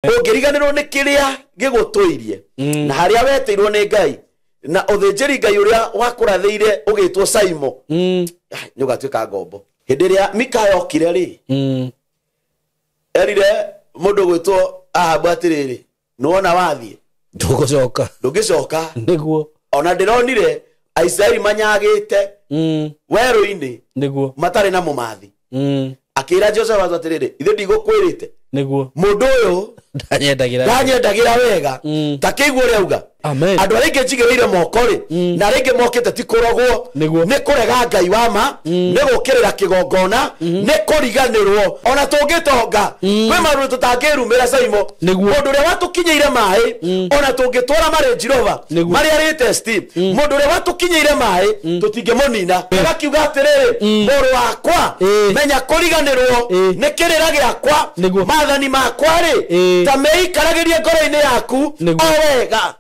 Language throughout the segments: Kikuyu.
Ũngĩriganĩrwo nĩ kĩrĩa gĩgũtũirie na harĩa wetĩirwo nĩ Ngai na ũthĩnjĩri Ngai ũrĩa wakũrathĩire ũgĩtwo Saimo, nĩ ũgatuĩka ngombo. Hĩndĩ ĩrĩa Mikaya okire rĩ, erire mũndũ gwĩtwo Ahabu atĩrĩrĩ, nĩwona wathiĩ ndũgũcoka, ndũngĩcoka. Nĩguo. Ona ndĩronire Aisiraeli manyagĩte werũ-inĩ matarĩ na mũmathi. Akĩra Jehoshafatu atĩrĩrĩ, ithe ndigũkwĩrĩte mũndũ ũyũ ndanyendagĩra ndanyendagĩra wega, ta kĩigua ũrĩa auga. Amen. Andũ arĩa aingĩ njigĩrĩire moko rĩ, na arĩa aingĩ mokĩte ti kũrogwo, nĩ kũrega Ngai wa ma, nĩ gũkĩrĩra kĩgongona, nĩ kũriganĩrwo. Ona tũngĩtonga kwĩ maũndũ tũtangĩrumĩra Saimo. Mũndũ ũrĩa watũkinyĩire maĩ, ona tũngĩtwara marĩ Jehova marĩa latest, mũndũ ũrĩa watũkinyĩire maĩ tũtingĩmũnina. Agakiuga atĩrĩrĩ, mũrũ wakwa, menya kũriganĩrwo nĩ kĩrĩra gĩakwa, maathani makwa rĩ, ta meikaragĩrie ngoro-inĩ yaku o wega.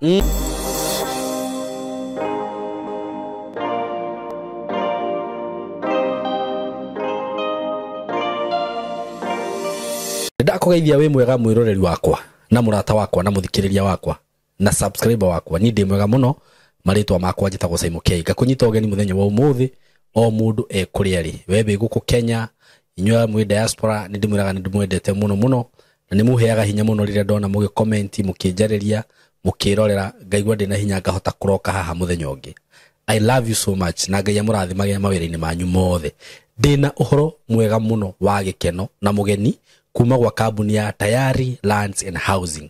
Ndakũgeithia wĩ mwega mwĩroreri wakwa na mũrata wakwa na mũthikĩrĩria wakwa na subscriber wakwa. Niĩ ndĩ mwega mũno, marĩtwa makwa njĩtagwo Saimo K. Ngakũnyita ũgeni mũthenya wa ũmũthĩ, o mũndũ e kũrĩa arĩ, we wĩ gũkũ Kenya, inyuĩ mwĩ diaspora, nĩ ndĩmwĩraga nĩ ndĩmwendete mũno mũno, na nĩ mũheaga hinya mũno rĩrĩa ndona mũgĩkomenti, mũkĩnjarĩria, mũkĩrorera, ngaigua ndĩna hinya ngahota kũroka haha mũthenya ũngĩ. I love you so much, na Ngai amũrathimage mawĩra-inĩ manyu mothe. Ndĩna ũhoro mwega mũno wa gĩkeno na mũgeni kuma gwa kambuni ya Tayari Lands and Housing.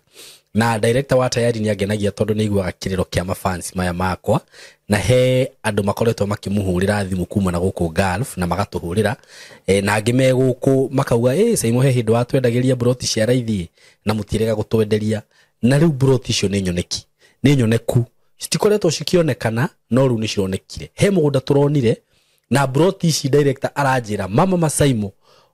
Na director wa Tayari nĩ angenagia tondũ nĩ aiguaga kĩrĩro kĩa mafans maya makwa, na he andũ makoretwo makĩmũhũrĩra thimũ kuma na gũkũ Gulf na magatũhũrĩra, na angĩ me gũkũ makauga, Saimo he hĩndĩ watwendagĩria broti cia raithi na mũtirega gũtwenderia, na rĩu broti icio nĩ nyoneki, nĩ nyoneku, citikoretwo cikĩonekana no rĩu nĩ cironekire. He mũgũnda tũronire na broti ici director aranjĩra, mama Masaimo,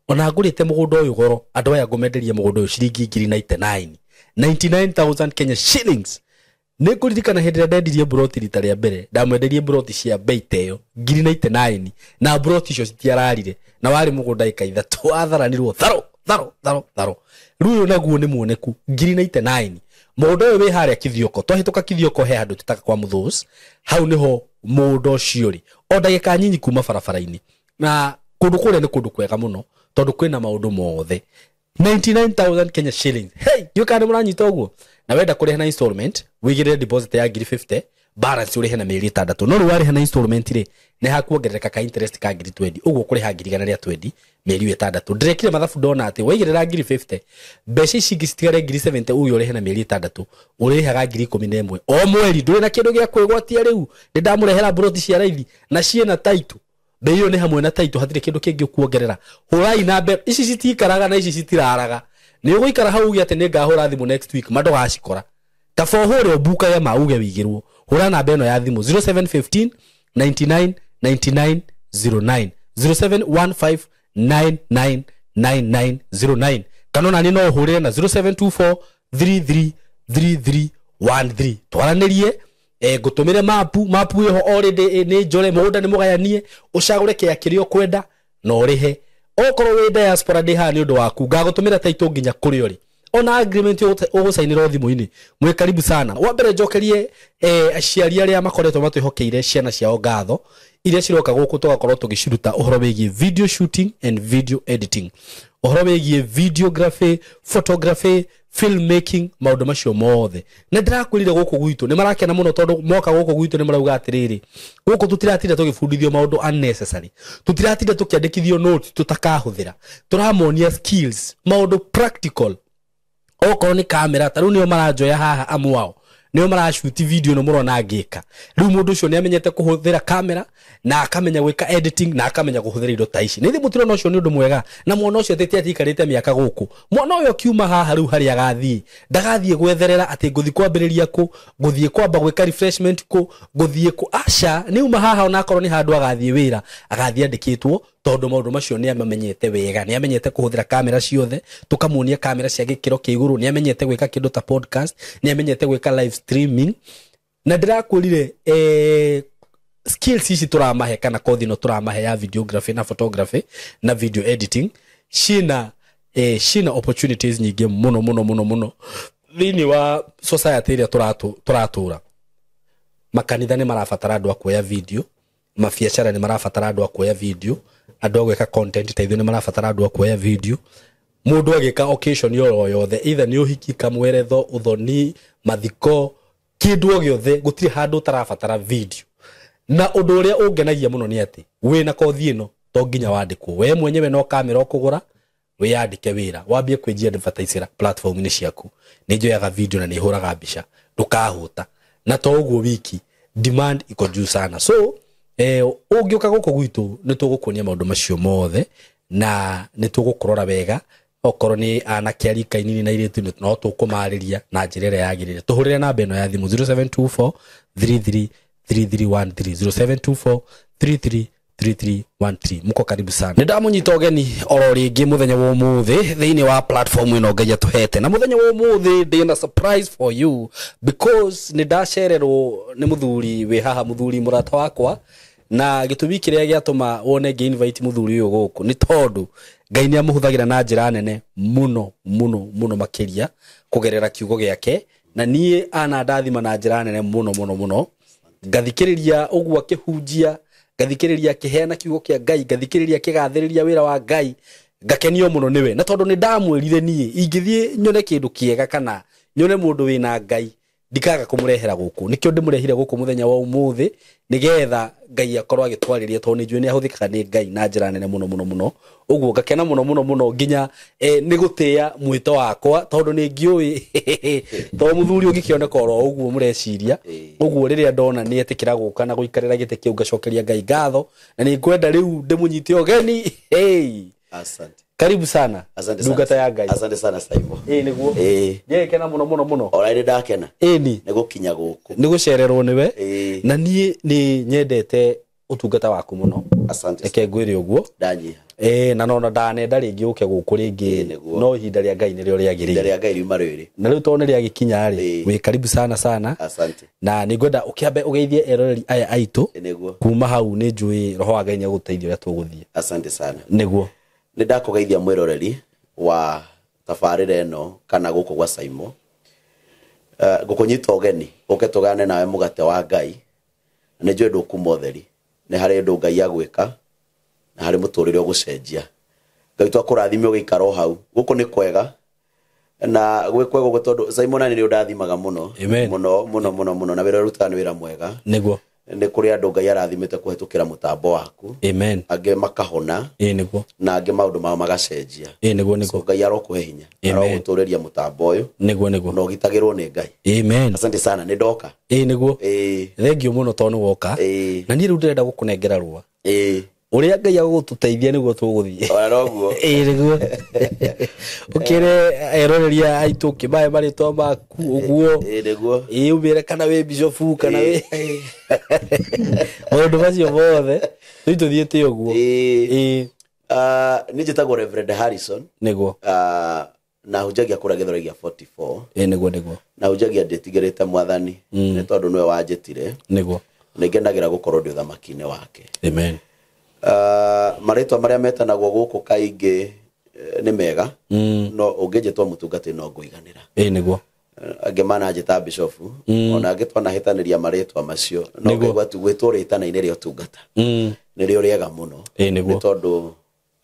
ona ngũrĩte mũgũnda ũyũ goro, andũ aya ngũmenderia mũgũnda ũyũ ciringi ngiri 99, 99,000 Kenya shillings. Nĩ ngũririkana hĩndĩ ĩrĩa ndendirie broti rita rĩa mbere, ndamwenderie broti cia bei ta ĩyo ngiri 99, na broti icio citiararire, na warĩ mũgũnda ĩka ithatũ watharanirwo tharo tharo tharo tharo. Rĩu ũyũ naguo nĩ muoneku ngiri 99. Mũgũnda ũyũ wĩ harĩa Kithioko, twahĩtũka Kithioko he handũ tũtaga kwa Mũthũs, hau nĩho mũgũnda ũcio ũrĩ, o ndagĩka nyinyi kuma barabara-inĩ, na kũndũ kũrĩa nĩ kũndũ kwega mũno tondũ kwĩna maũndũ mothe. 99,000 Kenya shillings. Hey, ndiũĩ kana nĩ mũranyita ũguo. Na wenda kũrĩha na installment, wĩigĩrĩre deposit ya ngiri 50, balance ũrĩhe na mĩeri ĩtandatũ. No rĩu warĩha na installment rĩ, nĩ hakuongerereka ka interest ka ngiri 20, ũguo kũrĩha ngiri igana rĩa 20 mĩeri ĩyo ĩtandatũ. Ndĩrekire mathabu ndona atĩ waigĩrĩra ngiri 50, mbeca ici ingĩ citigare ngiri 70, uge ũrĩhe na mĩeri ĩtandatũ, ũrĩhaga ngiri ikũmi na ĩmwe o mweri. Ndũrĩ na kĩndũ gĩa kwĩgwatia rĩu, nĩ ndamũrehera broti cia raithi na ciĩna title. Bei ĩyo nĩ hamwe na title, hatirĩ kĩndũ kĩngĩ ũkuongerera. Hũrai na mbere, ici citikaraga na ici citiraraga. Nĩ ũgũikara hau uge atĩ nĩ ngahũra thimũ next week, ma ndũgacikora. Kaba ũhũre ũmbukage ma uge wĩigĩrwo. Hũra namba ĩno ya thimũ 0715 99 99 09, 0715 99 99 09, kana ona niĩ no ũhũrĩre na 0724 33 33 13. Twaranĩrie, ngũtũmĩre mapu, mapu ĩho already, nĩ njore, mũgũnda nĩ mũgayanie, ũcagũre kĩrĩa kĩrĩa ũkwenda na ũrĩhe. Okorwo wĩ diaspora ndĩ haha nĩ ũndũ waku, ngagũtũmĩra title nginya kũrĩa ũrĩ. Ona agreement ũgũcainĩra thimũ-inĩ. Mwĩ karibu sana. Wa mbere njokerie, aciari arĩa makoretwo matwĩhokeire ciana ciao ngatho, iria ciroka gũkũ tũgakorwo tũgĩciruta ũhoro wĩgiĩ video shooting and video editing, ũhoro wĩgiĩ videography, photography, filmmaking, maũndũ macio mothe. Na ndĩrakwĩrire gũkũ gwitũ nĩ marakena mũno tondũ moka gũkũ gwitũ nĩ marauga atĩrĩrĩ, gũkũ tũtiratinda tũgĩbundithio maũndũ unnecessary, tũtiratinda tũkĩandĩkithio notes tũtakahũthĩra, tũramonia skills, maũndũ practical. Okorwo nĩ kamera, ta rĩu nĩo maranjoya haha amu ao nĩo marashoot video ĩno mũrona ngĩka. Rĩu mũndũ ũcio nĩ amenyete kũhũthĩra kamera na akamenya gwĩka editing na akamenya kũhũthĩra indo ta ici. Nĩ thĩ mũtirona ũcio nĩ ũndũ mwega, na mwana ũcio atĩ atiikarĩte mĩaka gũkũ. Mwana ũyũ akiuma haha rĩu harĩa agathiĩ, ndagathiĩ gwetherera atĩ ngũthiĩ kwambĩrĩria kũ, ngũthiĩ kwamba gwĩka refreshment kũ, ngũthiĩ kũ. Aca, nĩ uma haha onakorwo nĩ handũ agathiĩ wĩra, agathiĩ andĩkĩtwo, tondũ maũndũ macio nĩ amamenyete wega, nĩ amenyete kũhũthĩra kamera ciothe, tũkamuonia kamera cia gĩkĩro kĩa igũrũ, nĩ amenyete gwĩka kĩndũ ta podcast, nĩ amenyete gwĩka live streaming. Na ndĩrakwĩrire, skills ici tũramahe kana kothi ĩno tũramahe ya videography na photography na video editing, ciĩna Cina opportunities nyingĩ mũno mũno mũno mũno thĩinĩ wa society ĩrĩa tũratũra. Makanitha nĩ marabatara andũ a kuoya video, mabiacara nĩ marabatara andũ a kuoya video, andũ a gwĩka content ta ithuĩ nĩ marabatara andũ a kuoya video. Mũndũ agĩka occasion oro yothe, either nĩ ũhiki, kamweretho, ũthoni, mathiko, kĩndũ o gĩothe, gũtirĩ handũ ũtarabatara video. Na ũndũ ũrĩa ũngenagia mũno nĩ atĩ wĩna kothi ĩno to nginya wandĩkwo, we mwenyewe no kamera ũkũgũra wĩyandĩke wĩra, wambie kwĩnjia advertise platform-inĩ ciaku. Nĩ njoyaga video na nĩ hũraga mbica, ndũkahũta. Na to ũguo wiki, demand iko juu sana. So ũngĩũka gũkũ gwitũ nĩ tũgũkuonia maũndũ macio mothe na nĩ tũgũkũrora wega. Okorwo nĩ anake a rika inini na airĩtu no tũkũmarĩria na njĩra ĩrĩa yagĩrĩire. Tũhũrĩre namba ĩno ya thimũ 0724 33 3313, 0724 33 3313. Muko karibu sana. Nĩ ndamunyita ũgeni oro rĩngĩ mũthenya wa ũmũthĩ thĩinĩ wa platform ĩno Ngai atũhete. Na mũthenya wa ũmũthĩ ndĩna surprise for you because nĩ ndacererwo nĩ mũthuri wĩ haha, mũthuri mũrata wakwa. Na gĩtũmi kĩrĩa gĩatũma wone ngĩ invite mũthuri ũyũ gũkũ nĩ tondũ Ngai nĩ amũhũthagĩra na njĩra nene mũno mũno mũno makĩria kũgerera kiugo gĩake, na niĩ anandathima na njĩra nene mũno mũno mũno. Ngathikĩrĩria ũguo akĩhunjia, ngathikĩrĩria akĩheana kiugo kĩa Ngai, ngathikĩrĩria akĩgathĩrĩria wĩra wa Ngai, ngakenio mũno nĩwe. Na tondũ nĩ ndamwĩrire niĩ ingĩthiĩ nyone kĩndũ kĩega kana nyone mũndũ wĩna Ngai ndikaga kũmũrehera gũkũ. Nĩkĩo ndĩmũrehire gũkũ mũthenya wa ũmũthĩ nĩgetha Ngai akorwo agĩtwarĩria, tondũ nĩ njũĩ nĩ ahũthĩkaga nĩ Ngai na njĩra nene mũno mũno mũno. Ũguo ngakena mũno mũno mũno nginya nĩ gũtĩĩa mwĩto wakwa, tondũ nĩ ngĩũĩ tondũ mũthuri ũngĩkĩoneka oro ũguo mũreciria. Ũguo rĩrĩa ndona nĩ etĩkĩra gũka na gũikarĩra gĩtĩ kĩu ngacokeria Ngai ngatho, na nĩ ngwenda rĩu ndĩmũnyite ũgeni. Hey. Asante. Karibu sana. Asante sana. Ndungata ya Ngai. Asante sana Saimo. Nĩguo. Ndĩgĩkena mũno mũno mũno. Ora nĩ ndakena. Ĩni. Nĩ gũkinya gũkũ. Nĩ gũcererwo nĩwe. Na niĩ nĩ nyendete ũtungata waku mũno. Asante. Reke ngwĩre ũguo. Ndanyiha. Na nona ndanenda rĩngĩ ũke gũkũ rĩngĩ, no ihinda rĩa Ngai nĩrĩo rĩagĩrĩire. Ihinda rĩa Ngai riuma rĩrĩ. Na rĩu tondũ nĩ rĩagĩkinya rĩ, wĩ karibu sana sana. Asante. Na nĩ ngwenda ũkĩambe ũgeithie eroreri aya aitũ. Nĩguo. Kuma hau nĩ njũĩ roho wa Ngai nĩ egũgũteithia ũrĩa tũgũthiĩ. Asante sana. Nĩguo. Nĩ ndakũgeithia mwĩroreri wa tabarĩra ĩno kana gũkũ gwa Saimo. Ngũkũnyita ũgeni ũke tũgane nawe mũgate wa Ngai. Nĩ njũĩ ndũkuma ũtheri, nĩ harĩ ũndũ Ngai agwĩka na harĩ mũtũrĩre ũgũcenjia. Ngai twakũrathime ũgĩikara o hau. Gũkũ nĩ kwega na gwĩ kwega ũguo tondũ Saimo na nĩ ũndathimaga mũno mũno mũno mũno mũno, na wĩra ũrutaga nĩ wĩra mwega. Nĩguo. Nĩ kũrĩ andũ Ngai arathimĩte kũhetũkĩra mũtambo waku. Amen. Angĩ makahona. Nĩguo. Na angĩ maũndũ mao magacenjia. Nĩguo nĩguo. So Ngai arokũhe hinya. Arogũtũrĩria mũtambo ũyũ. Nĩguo nĩguo. Na ũgitagĩrwo nĩ Ngai. Amen. Asante sana, nĩ ndoka. Nĩguo. Thengiũ mũno tondũ nĩ woka. Na niĩ rĩu ndĩrenda gũkũnengera rũa. Ũrĩa Ngai agũgũtũteithia nĩguo tũgũthiĩ. Ora noguo. Nĩguo. Ũkĩre eroreria aitũ ũkĩmahe marĩtwa maku ũguo. Nĩguo. Ũmĩre kana wĩ bishofu kana wĩ maũndũ macio mothe rĩu tũthiĩte ũguo. Niĩ njĩtagwo Reverend Harrison. Nĩguo. Na hunjagia kũrĩa Gĩthũrai gĩa 44. Nĩguo nĩguo. Na hunjagia ndĩtigĩrĩte Mwathani nĩ tondũ nĩwe wanjĩtire. Nĩguo. Nĩ ngenagĩra gũkorwo ndĩ ũthamaki-inĩ wake. Amen. Marĩtwa marĩa metanagwo gũkũ kaingĩ nĩ mega, no ũngĩnjĩtwo mũtungatĩri no ngũiganĩra. Nĩguo. Angĩ mananjĩta bishofu, ona angĩ twanahĩtanĩria marĩtwa macio, no ngaigua tu gwĩtwo rĩtana-inĩ rĩa ũtungata nĩrĩo rĩega mũno. Nĩguo. Nĩ tondũ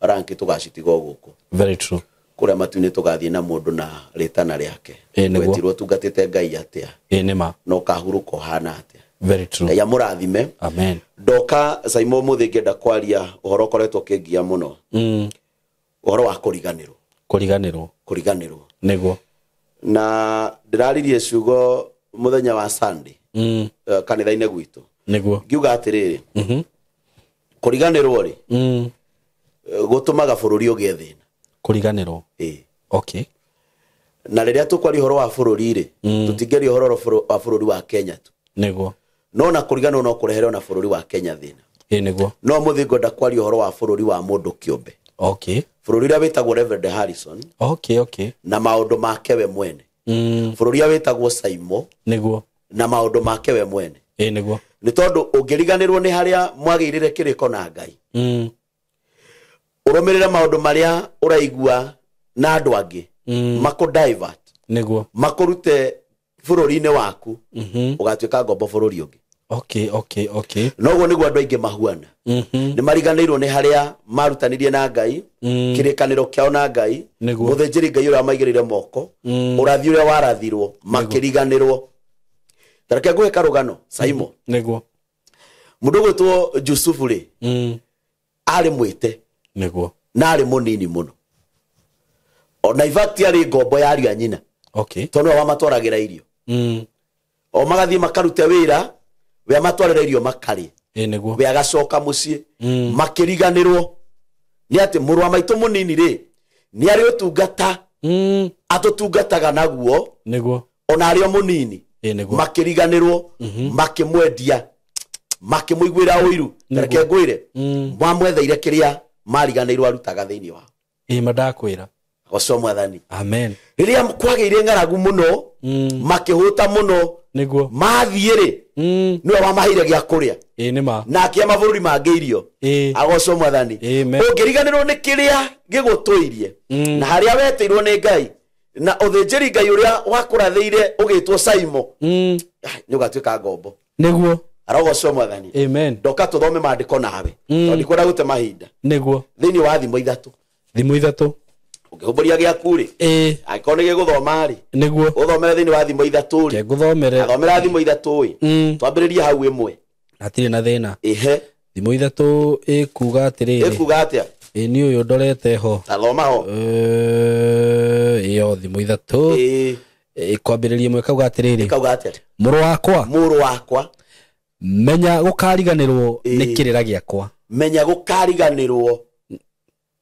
ranki tũgacitiga o gũkũ. Very true. Kũrĩa matu-inĩ tũgathiĩ na mũndũ na rĩtana rĩake. Wetirwo ũtungatĩte Ngai atĩa? Nĩ ma. Na ũkahurũka ũhana atĩa? Very true. Ngai amũrathime. Amen. Ndoka Saimo ũmũthĩ ngĩenda kwaria ũhoro ũkoretwo ũkĩngia mũno. Ũhoro wa kũriganĩrwo. Kũriganĩrwo. Kũriganĩrwo. Nĩguo. Na ndĩraririe ciugo mũthenya wa Sunday kanitha-inĩ gwitũ. Nĩguo. Ngiuga atĩrĩrĩ, kũriganĩrwo rĩ, gũtũmaga bũrũri ũgĩe thĩna. Kũriganĩrwo. Okay. Na rĩrĩa tũkwaria ũhoro wa bũrũri rĩ, tũtingĩaria ũhoro wa bũrũri wa Kenya tu. Nĩguo. No na kũriganĩrwo no kũrehere ona bũrũri wa Kenya thĩna. Nĩguo. No mũthĩ ngwenda kwaria ũhoro wa bũrũri wa mũndũ kĩũmbe. Okay. Bũrũri ũrĩa wĩtagwo Reverend Harrison. Okay, okay. Na maũndũ make we mwene. Bũrũri ũrĩa wĩtagwo Saimo. Nĩguo. Na maũndũ make we mwene. Nĩguo. Nĩ tondũ ũngĩriganĩrwo nĩ harĩa mwagĩrĩire kĩrĩko na Ngai. Ũrũmĩrĩre maũndũ marĩa ũraigua Na andũ angĩ makũ divert, Nĩguo. makũrute bũrũri-inĩ waku, ũgatuĩka ngombo bũrũri ũngĩ. Okay. Noguo nĩguo andũ aingĩ mahuana. Nĩ mariganĩirwo nĩ harĩa marutanirie na Ngai, kĩrĩkanĩro kĩao na Ngai, Nĩguo. mũthĩnjĩri Ngai ũrĩa wamaigĩrĩire moko, ũrathi ũrĩa warathirwo, makĩriganĩrwo. Ta reke ngũhe karũgano, Saimo. Nĩguo. Mũndũ ũgwĩtwo Jusufu rĩ, arĩ mwĩte Nĩguo. na arĩ mũnini mũno, ona in fact arĩ ngombo ya ariũ a nyina, tondũ nĩwe wamatwaragĩra irio. O magathiĩ makarute wĩra, we amatwarĩra irio makarĩa, Ĩ nĩguo. we agacoka mũciĩ. Makĩriganĩrwo nĩ atĩ mũrũ wa maitũ mũnini rĩ, nĩ arĩ ũtungata atũtungataga naguo, Nĩguo. ona arĩ o mũnini. Ĩ nĩguo. Makĩriganĩrwo, makĩmwendia, makĩmũiguĩra ũiru. Ta reke ngwĩre, mamwetheire kĩrĩa mariganĩirwo arutaga thĩinĩ wao. Ĩ mandakwĩra. Goco Mwathani. Amen. Rĩrĩa kwagĩire ng'aragu mũno, makĩhũta mũno, Nĩguo. mathiĩ rĩ, nĩwe wamaheire gĩa kũrĩa Ĩ nĩ ma. na akĩhe mabũrũri mangĩ irio. Ĩ. Agocwo Mwathani. Amen. Ũngĩriganĩrwo nĩ kĩrĩa gĩgũtũirie na harĩa wetĩirwo nĩ Ngai na ũthĩnjĩri Ngai ũrĩa wakũrathĩire ũgĩtwo Saimo, nĩ ũgatuĩka ngombo. Nĩguo. Arogocwo Mwathani. Amen. Ndoka tũthome maandĩko nawe, tondũ ndikwenda gũte mahinda. Nĩguo. Thĩinĩ wa thimo 3. Thimo 3. Ũngĩhumbũria gĩaku rĩ, Ĩ. angĩkorwo nĩ gĩgũthoma rĩ, Nĩguo. ũthomere thĩinĩ wa thimo 3 rĩ. Ke ngũthomere. Athomera thimo 3 ĩ. Twambĩrĩrie hau 1. Hatirĩ na thĩna. Ĩhe. Thimo 3 ĩkuga atĩrĩrĩ. Ĩkuga atĩa? Ĩ nĩ ũyũ ndorete ho. Tathoma ho. Ĩyo thimo 3. Ĩ. Ĩkwambĩrĩria ĩmwe kauga atĩrĩrĩ. Ĩkauga atĩa? Mũrũ wakwa. Mũrũ wakwa. Menya gũkariganĩrwo nĩ kĩrĩra gĩakwa. Menya gũkariganĩrwo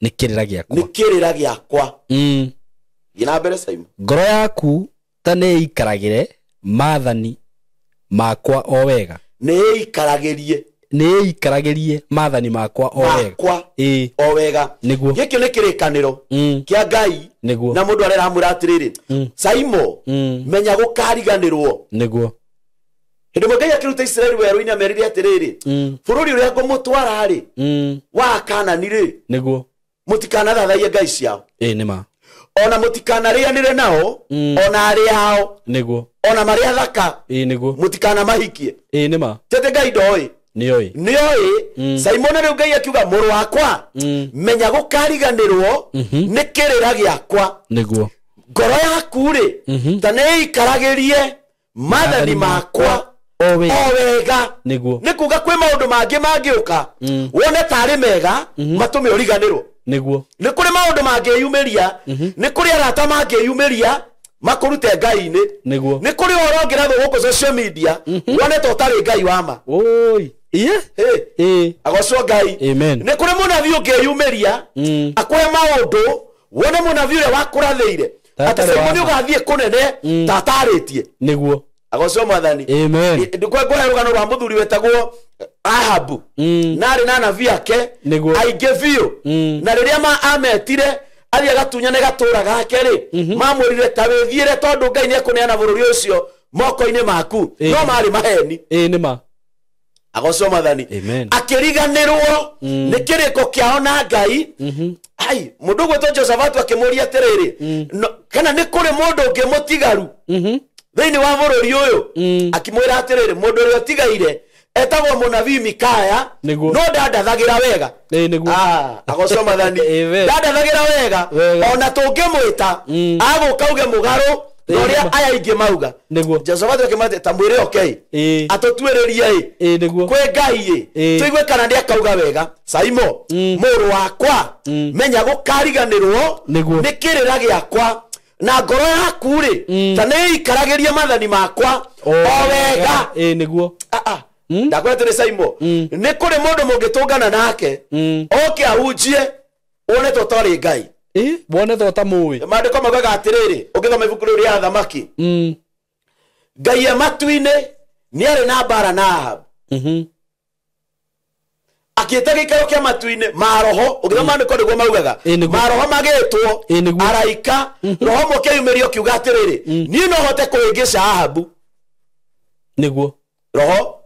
nĩ kĩrĩra gĩakwa. Nĩ kĩrĩra gĩakwa. Thiĩ na mbere, Simon. Ngoro yaku ta nĩ ĩikaragĩre maathani makwa o wega. Nĩ ĩikaragĩrie. Nĩ ĩikaragĩrie maathani makwa o wega. Makwa Ĩ. o wega. Nĩguo. Gĩkĩ nĩ kĩrĩkanĩro kĩa Ngai. Nĩguo. Na mũndũ arĩa aramwĩra atĩrĩrĩ, Saimo, menya gũkariganĩrwo. Nĩguo. Hĩndĩ ĩmwe Ngai akĩruta Isiraeli werũ-inĩ amerire atĩrĩrĩ, bũrũri ũrĩa ngũmũtwara rĩ, wa Kanani rĩ, Nĩguo. mũtikanathathaiye ngai ciao. Ĩ nĩ ma. Ona mũtikanarĩanĩre nao, ona arĩa ao, Nĩguo. ona marĩa thaka, Ĩ nĩguo. mũtikanamahikie. Ĩ nĩ ma. Tete Ngai ndoĩ. Nĩoĩ. Nĩoĩ. Simon rĩu Ngai akiuga, mũrũ wakwa, menya gũkariganĩrwo nĩ kĩrĩra gĩakwa. Nĩguo. Ngoro yaku rĩ, ta nĩ ĩikaragĩrie maathani makwa O wega. o wega. Nĩguo. Nĩ kuga kwĩ maũndũ mangĩ mangĩũka wone tarĩ mega, matũme ũriganĩrwo. Nĩguo. Nĩ kũrĩ maũndũ mangĩyumĩria, nĩ kũrĩ arata mangĩyumĩria makũrute Ngai-inĩ. Nĩguo. Nĩ kũrĩ ũhoro ũngĩrathwo gũkũ social media wone ta ũtarĩ Ngai wa ma. Oi. Iye. Hey. Ĩ. Agocwo Ngai. Amen. Nĩ kũrĩ mũnabii ũngĩyumĩria akũhe maũndũ, wone mũnabii ũrĩa wakũrathĩire Ta atĩ atarĩ Simon wa ma. ũgathiĩ kũnene ta atarĩtie. Nĩguo. Agocwo Mwathani. Amen. Ndikwe rũgano rwa mũthuri wetagwo Ahabu, na arĩ na anabii ake Nĩguo. aingĩ biũ, na rĩrĩa ametire athiĩ agatunyane gatũra gake rĩ, mamwĩrire ta wĩthiĩre tondũ Ngai nĩekũneana bũrũri ũcio moko-inĩ maku. Ĩ. No marĩ maheni. Ĩ nĩ ma. Agocwo Mwathani. Amen. Akĩriganĩrwo nĩ kĩrĩko kĩao na Ngai. Ai, mũndũ ũgwĩtwo Josafatu akĩmũria atĩrĩrĩ, kana nĩ kũrĩ mũndũ ũngĩ mũtigaru thĩinĩ wa bũrũri ũyũ? Akĩmwĩra atĩrĩrĩ, mũndũ ũrĩa ũtigaire etagwo mũnabii Mikaya, Nĩguo. no ndandathagĩra wega. Ĩ nĩguo. Agocwo Mwathani. Amen. Ndandathagĩra wega, Wega. ona tũngĩmwĩta agũka uge mũgarũ na ũrĩa aya aingĩ mauga. Nĩguo. Josafatu akĩmwĩra, ta mwĩre okei Ĩ. atũtuĩrĩrie ĩ Ĩ nĩguo. kwĩ Ngai ĩ, Ĩ. tũigue kana nĩ akauga wega. Saimo, mũrũ wakwa, menya gũkariganĩrwo Nĩguo. nĩ kĩrĩra gĩakwa, na ngoro yaku rĩ, ta nĩ ĩikaragĩrie maathani makwa o wega. Ĩ nĩguo. Ndakwĩra atĩrĩ, Saimo, nĩ kũrĩ mũndũ mũngĩtũngana nake oke ahunjie wone ta ũtarĩ Ngai. Ĩ wone ta ũtamũĩ. Maandĩko maugaga atĩrĩrĩ, ũngĩthoma ibuku rĩu rĩa Athamaki, Ngai e matu-inĩ nĩ arĩ na mbara na Ahabu. Akĩĩta gĩikaro kĩa matu-inĩ maroho, ũngĩthoma maandĩko nĩguo maugaga. Ĩ, nĩguo. Maroho magĩtwo, Ĩ, nĩguo. araika, roho ũmwe ũkĩyumĩria ũkiuga atĩrĩrĩ, niĩ no hote kũhĩngĩca Ahabu. Nĩguo. Roho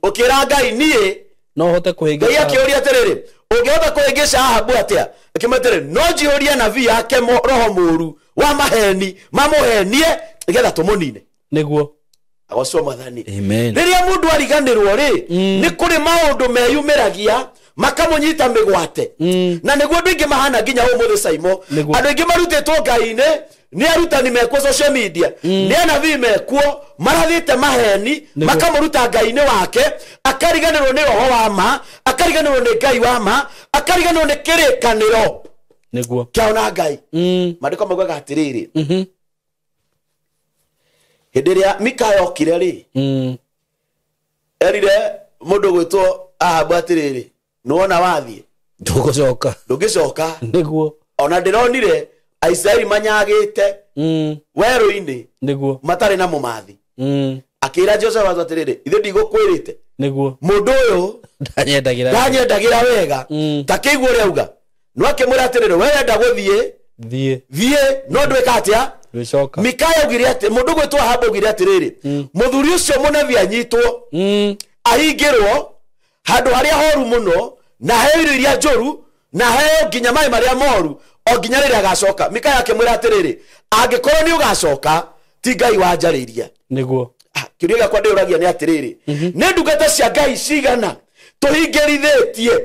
ũkĩra Ngai niĩ No hote Ngai kũhĩngĩca. akĩũria atĩrĩrĩ, Ũngĩhota kũhĩngĩca Ahabu atĩa? Akĩmwĩra no njihũrie nabii yake roho mũru wa maheni mamũhenie nĩgetha tũmũnine. Nĩguo. Agocwo Mwathani. Amen. Rĩrĩa mũndũ ariganĩrwo rĩ, nĩ kũrĩ maũndũ meyumĩragia makamũnyita mĩgwate. Na nĩguo andũ aingĩ mahana nginya ũmũthĩ Saimo. Andũ aingĩ marutĩtwo Ngai-inĩ nĩ arutani mekuo social media, nĩ anabii mekuo marathĩte maheni makamũruta Ngai-inĩ wake, akariganĩrwo nĩ roho wa ma, akariganĩrwo nĩ Ngai wa ma, akariganĩrwo nĩ kĩrĩkanĩro Nĩguo. kĩao na Ngai. Maandĩko maugaga atĩrĩrĩ, hĩndĩ ĩrĩa Mikaya okire rĩ, erire mũndũ gwĩtwo Ahabu atĩrĩrĩ, nĩwona wathiĩ Ndũgũcoka. Ndũngĩcoka. Nĩguo. Ona ndĩronire Aisiraeli manyagĩte werũ-inĩ. Nĩguo. Matarĩ na mũmathi. Akĩra Jehoshafatu atĩrĩrĩ, ithe ndigũkwĩrĩte. Nĩguo. Mũndũ ũyũ ndanyendagĩra wega. Ta kĩigua ũrĩa auga. No akĩmwĩra atĩrĩrĩ, we wenda gũthiĩ, thiĩ, no ndwĩka atĩa? Ndwĩcoka. Mikaya augire atĩ mũndũ gwĩtwo Ahabu augire atĩrĩrĩ, mũthuri ũcio mũnabii anyitwo, ahingĩrwo handũ harĩa horu mũno, na heo irio iria njũru, na heo nginya maĩ marĩa moru, o nginya rĩrĩa agacoka. Mikaya akĩmwĩra atĩrĩrĩ, angĩkorwo nĩ ũgacoka, ti Ngai wanjarĩria. Nĩguo. Kĩũria gĩakwa ndĩũragia nĩ atĩrĩrĩ, nĩ ndungata cia Ngai cigana tũhingĩrithĩtie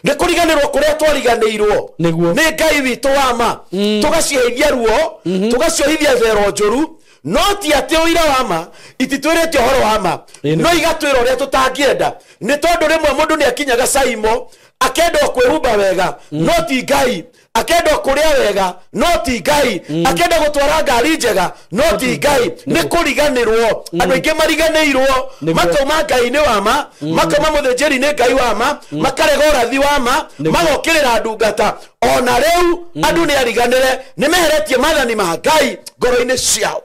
nĩ kũriganĩrwo kũrĩa twariganĩirwo nĩ Ngai witũ wa ma, tũgaciheithia ruo, tũgaciohithia thero njũru, no ti atĩ ũira wa ma ititwĩrĩte ũhoro wa ma, no igatwĩra ũrĩa tũtangĩenda. Nĩ tondũ rĩmwe mũndũ nĩ akinyaga Saimo akenda kwĩhumba wega, no ti Ngai, akenda kũrĩa wega, no ti Ngai, akenda gũtwara ngari njega, no ti Ngai. Nĩ kũriganĩrwo. Andũ aingĩ mariganĩirwo, makauma Ngai-inĩ wa ma, makauma mũthĩnjĩri-inĩ Ngai wa ma, makarega ũrathi wa ma, magokĩrĩra ndungata. Ona rĩu andũ nĩ ariganĩre, nĩ meheretie maathani ma Ngai ngoro-inĩ ciao.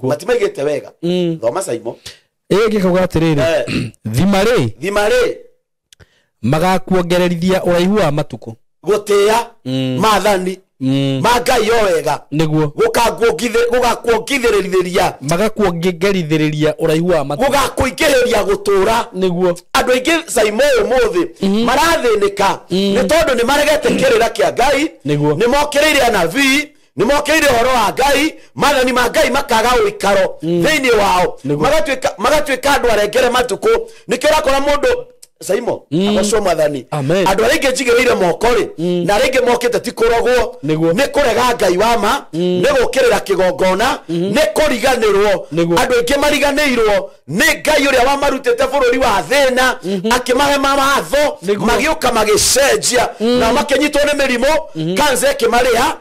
Matimaigĩte wega. Thoma Saimo. Ĩngĩkauga atĩrĩrĩ, thima rĩ, magakuongererithia ũraihu wa matukũ. Gũtĩĩa maathani ma Ngai o wega. Nĩguo. Gũgakuongithĩrĩria. Magakuongerithĩrĩria ũraihu wa matukũ. Gũgakũingĩhĩria gũtũũra. Nĩguo. Andũ aingĩ Saimo ũmũthĩ marathĩnĩka nĩ tondũ nĩ maregete kĩrĩra kĩa Ngai. Nĩguo. Nĩ mokĩrĩire anabii, nĩ mokĩrĩire ũhoro wa Ngai, maathani ma Ngai makaga ũikaro thĩinĩ wao. Magatuĩka andũ arengere matukũ. Nĩkĩo ũrakora mũndũ Saimo, agocwo Mwathani. Andũ arĩa aingĩ njigĩrĩire moko rĩ, na arĩa aingĩ mokĩte ti kũrogwo, nĩ kũrega Ngai wa ma, nĩ gũkĩrĩra kĩgongona, nĩ kũriganĩrwo. Andũ aingĩ mariganĩirwo nĩ Ngai ũrĩa wamarutĩte bũrũri wa thĩna, akĩmahe mawatho, magĩũka magĩcenjia, na makĩnyitwo nĩ mĩrimũ, cancer ĩkĩmarĩa,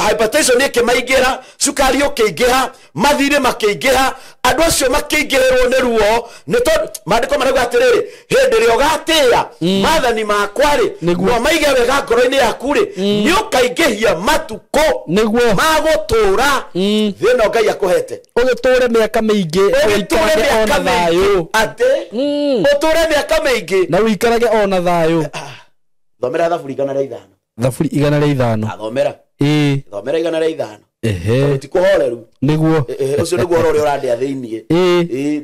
hypertension ĩkĩmaingĩra, cukari ũkĩingĩha, mathirĩ makĩingĩha, andũ acio makĩingĩrĩrwo nĩ ruo. Nĩ tondũ maandĩko marauga atĩrĩrĩ, hĩndĩ ĩrĩa ũgatĩĩa maathani makwa rĩ, no maige wega ngoro-inĩ yaku rĩ, nĩ ũkaingĩhia matukũ ma gũtũũra thĩ ĩno Ngai akũhete. Ũgĩtũũre mĩaka mĩingĩ, ũgĩtũũre mĩaka mĩingĩ, atĩ ũtũũre mĩaka mĩingĩ na ũikarage ona thayũ. Thomera Thaburi 105. Thaburi 105. Thomera. Thomera 105. Ti kũhoreru. Nĩguo. Ũcio nĩguo ũhoro ũrĩa ũrandĩa thĩiniĩ.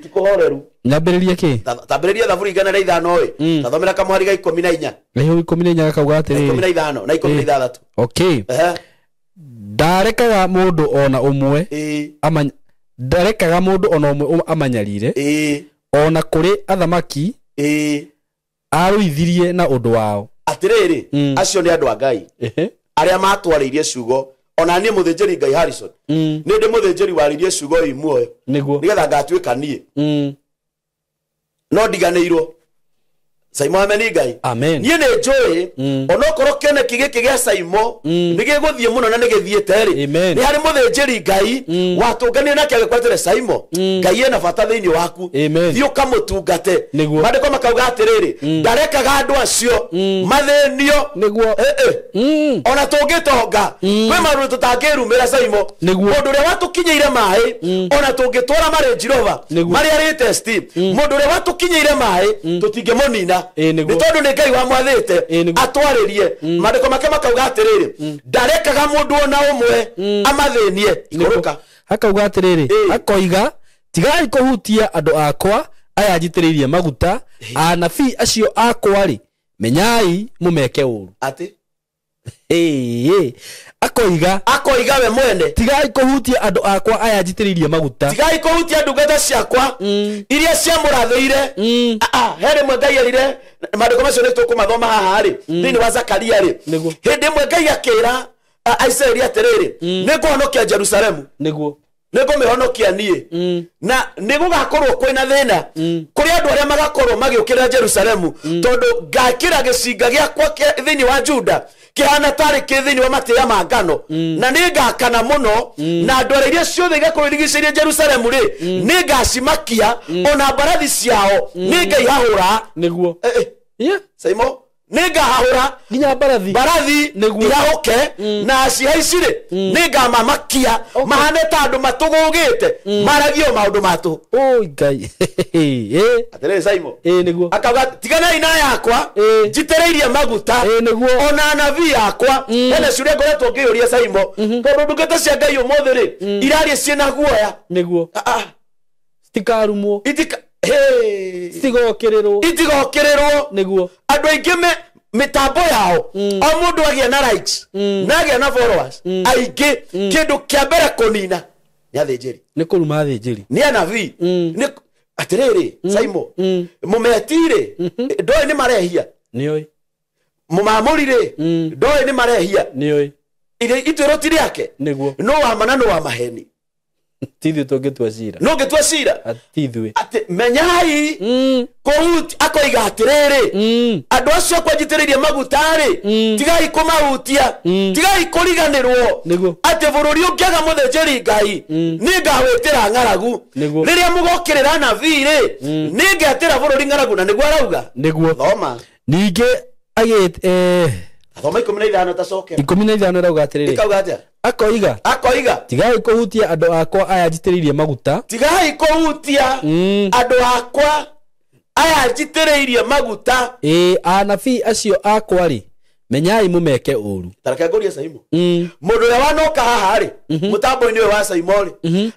Ti kũhoreru. Nyambĩrĩrie kĩ? Tambĩrĩria Thaburi 105 ĩ. Tathomera kamũhari ga 14. Nĩho 14 gakauga atĩrĩrĩ. 15 na 16. Okay. Ndarekaga mũndũ ona ũmwe ndarekaga mũndũ ona ũmwe amanyarire. Ona kũrĩ athamaki. Arũithirie na ũndũ wao. Atĩrĩrĩ, acio nĩ andũ a Ngai. Arĩa matwarĩirie ciugo, ona niĩ mũthĩnjĩri Ngai Harrison, nĩ ndĩ mũthĩnjĩri warĩirie ciugo i muoyo, nĩgetha ngatuĩka niĩ. No ndiganĩirwo. Saimo ameni Ngai. Amen. Niĩ nĩ njũĩ, onokorwo kĩoneki gĩkĩ gĩa Saimo nĩ gĩgũthiĩ mũno na nĩ gĩthiĩte rĩ, nĩ harĩ mũthĩnjĩri Ngai watũnganire nake agĩkwatĩre Saimo, Ngai ena bata thĩinĩ waku, thiĩ ũkamũtungate. Maandĩko makauga atĩrĩrĩ, ndarekaga andũ acio mathĩnio. Nĩguo. Ona tũngĩtonga, kwĩ maũndũ tũtangĩrumĩra Saimo. Mũndũ ũrĩa watũkinyĩire maĩ, ona tũngĩtwara marĩ Jehova, marĩa latest, mũndũ ũrĩa watũkinyĩire maĩ, tũtingĩmũnina. Nĩ tondũ nĩ Ngai wamwathĩte atwarĩrie. Maandĩko make makauga atĩrĩrĩ, ndarekaga mũndũ ona ũmwe amathĩnie. Ikũrũka. Hakauga atĩrĩrĩ, akoiga, tigai kũhutia andũ akwa aya njitĩrĩirie maguta, anabii acio akwa rĩ Menyai mumeke ũru. Atĩ Akoiga akoiga we mwene, tigai kũhutia andũ akwa aya njitĩrĩirie maguta, tigai kũhutia ndungata ciakwa iria ciamũrathĩire. He rĩmwe Ngai erire maandĩko macio nĩ tũkũmathoma haha rĩ, thĩinĩ wa Zakaria rĩ, hĩndĩ ĩmwe Ngai akĩra Aisiraeli atĩrĩrĩ, nĩ ngũhonokia Jerusalemu, nĩguo nĩ ngũmĩhonokia niĩ, na nĩ gũgakorwo kwĩna thĩna kũrĩ andũ arĩa magakorwo magĩũkĩrĩra Jerusalemu, tondũ ngakĩra gĩcinga gĩakwa thĩinĩ wa Juda kĩhana tarĩ kĩ thĩinĩ wa matĩĩa ma ngano, na nĩ ngakana mũno, na ndwere iria ciothe igakorwo irigicĩirie Jerusalemu rĩ, nĩ ngacimakia, ona mbarathi ciao nĩ ngaihahũra. Nĩguo Saimo, nĩ ngahahũra nginya mbarathi ihahũke, na cihaici rĩ nĩ ngamamakia mahane ta andũ matũgũgĩte, maragio maũndũ ma tũhũ. Oi Ngai. Atĩrĩrĩ Saimo, nĩguo akauga tiganai na yakwa njitĩrĩirie maguta, ona anabii yakwa. Hena ciũria ngoretwo ngĩyũria Saimo, tondũ ndungata cia Ngai ũmũthĩ rĩ iraria ciĩna guoya. Nĩguo citikarumwo, citigokĩrĩrwo, itigokĩrĩrwo. Nĩguo andũ aingĩ mĩtambo yao, o mũndũ agĩa na likes na agĩa na followers aingĩ, kĩndũ kĩa mbere kũnina nĩ athĩnjĩri, nĩ kũruma athĩnjĩri, nĩ anabii. Nĩ atĩrĩrĩ Saimo, mũmeti rĩ ndoĩ nĩ marehia, nĩoĩ mũmamũri rĩ ndoĩ nĩ marehia, nĩoĩ ituĩro ti rĩake, nĩguo no wa ma na no wa maheni. Ti ithuĩ tũngĩtua cira, no ngĩtua cira ti ithuĩ. Atĩ menyai kũhuti, akoiga atĩrĩrĩ, andũ acio akwa njitĩrĩirie maguta rĩ, tigai kũmahutia, tigai kũriganĩrwo atĩ bũrũri ũngĩaga mũthĩnjĩri Ngai nĩ ngawĩtĩra ng'aragu. Rĩrĩa mũgokĩrĩra anabii rĩ, nĩ ngetĩra bũrũri ng'aragu, na nĩguo arauga. Nĩguo thoma ningĩ thoma 15 tacokera 15 ĩrauga atĩrĩrĩ, ĩkauga atĩa? Akoiga tigai kũhutia andũ akwa aya njitĩrĩirie maguta, tigai kũhutia andũ akwa aya njitĩrĩirie maguta. Anabii acio akwa rĩ, menyai mumeke ũru. Tareke ngũrie Saimo, mũndũ ũrĩa wanoka haha rĩ, mũtambo-inĩ ũyũ wa Saimo rĩ,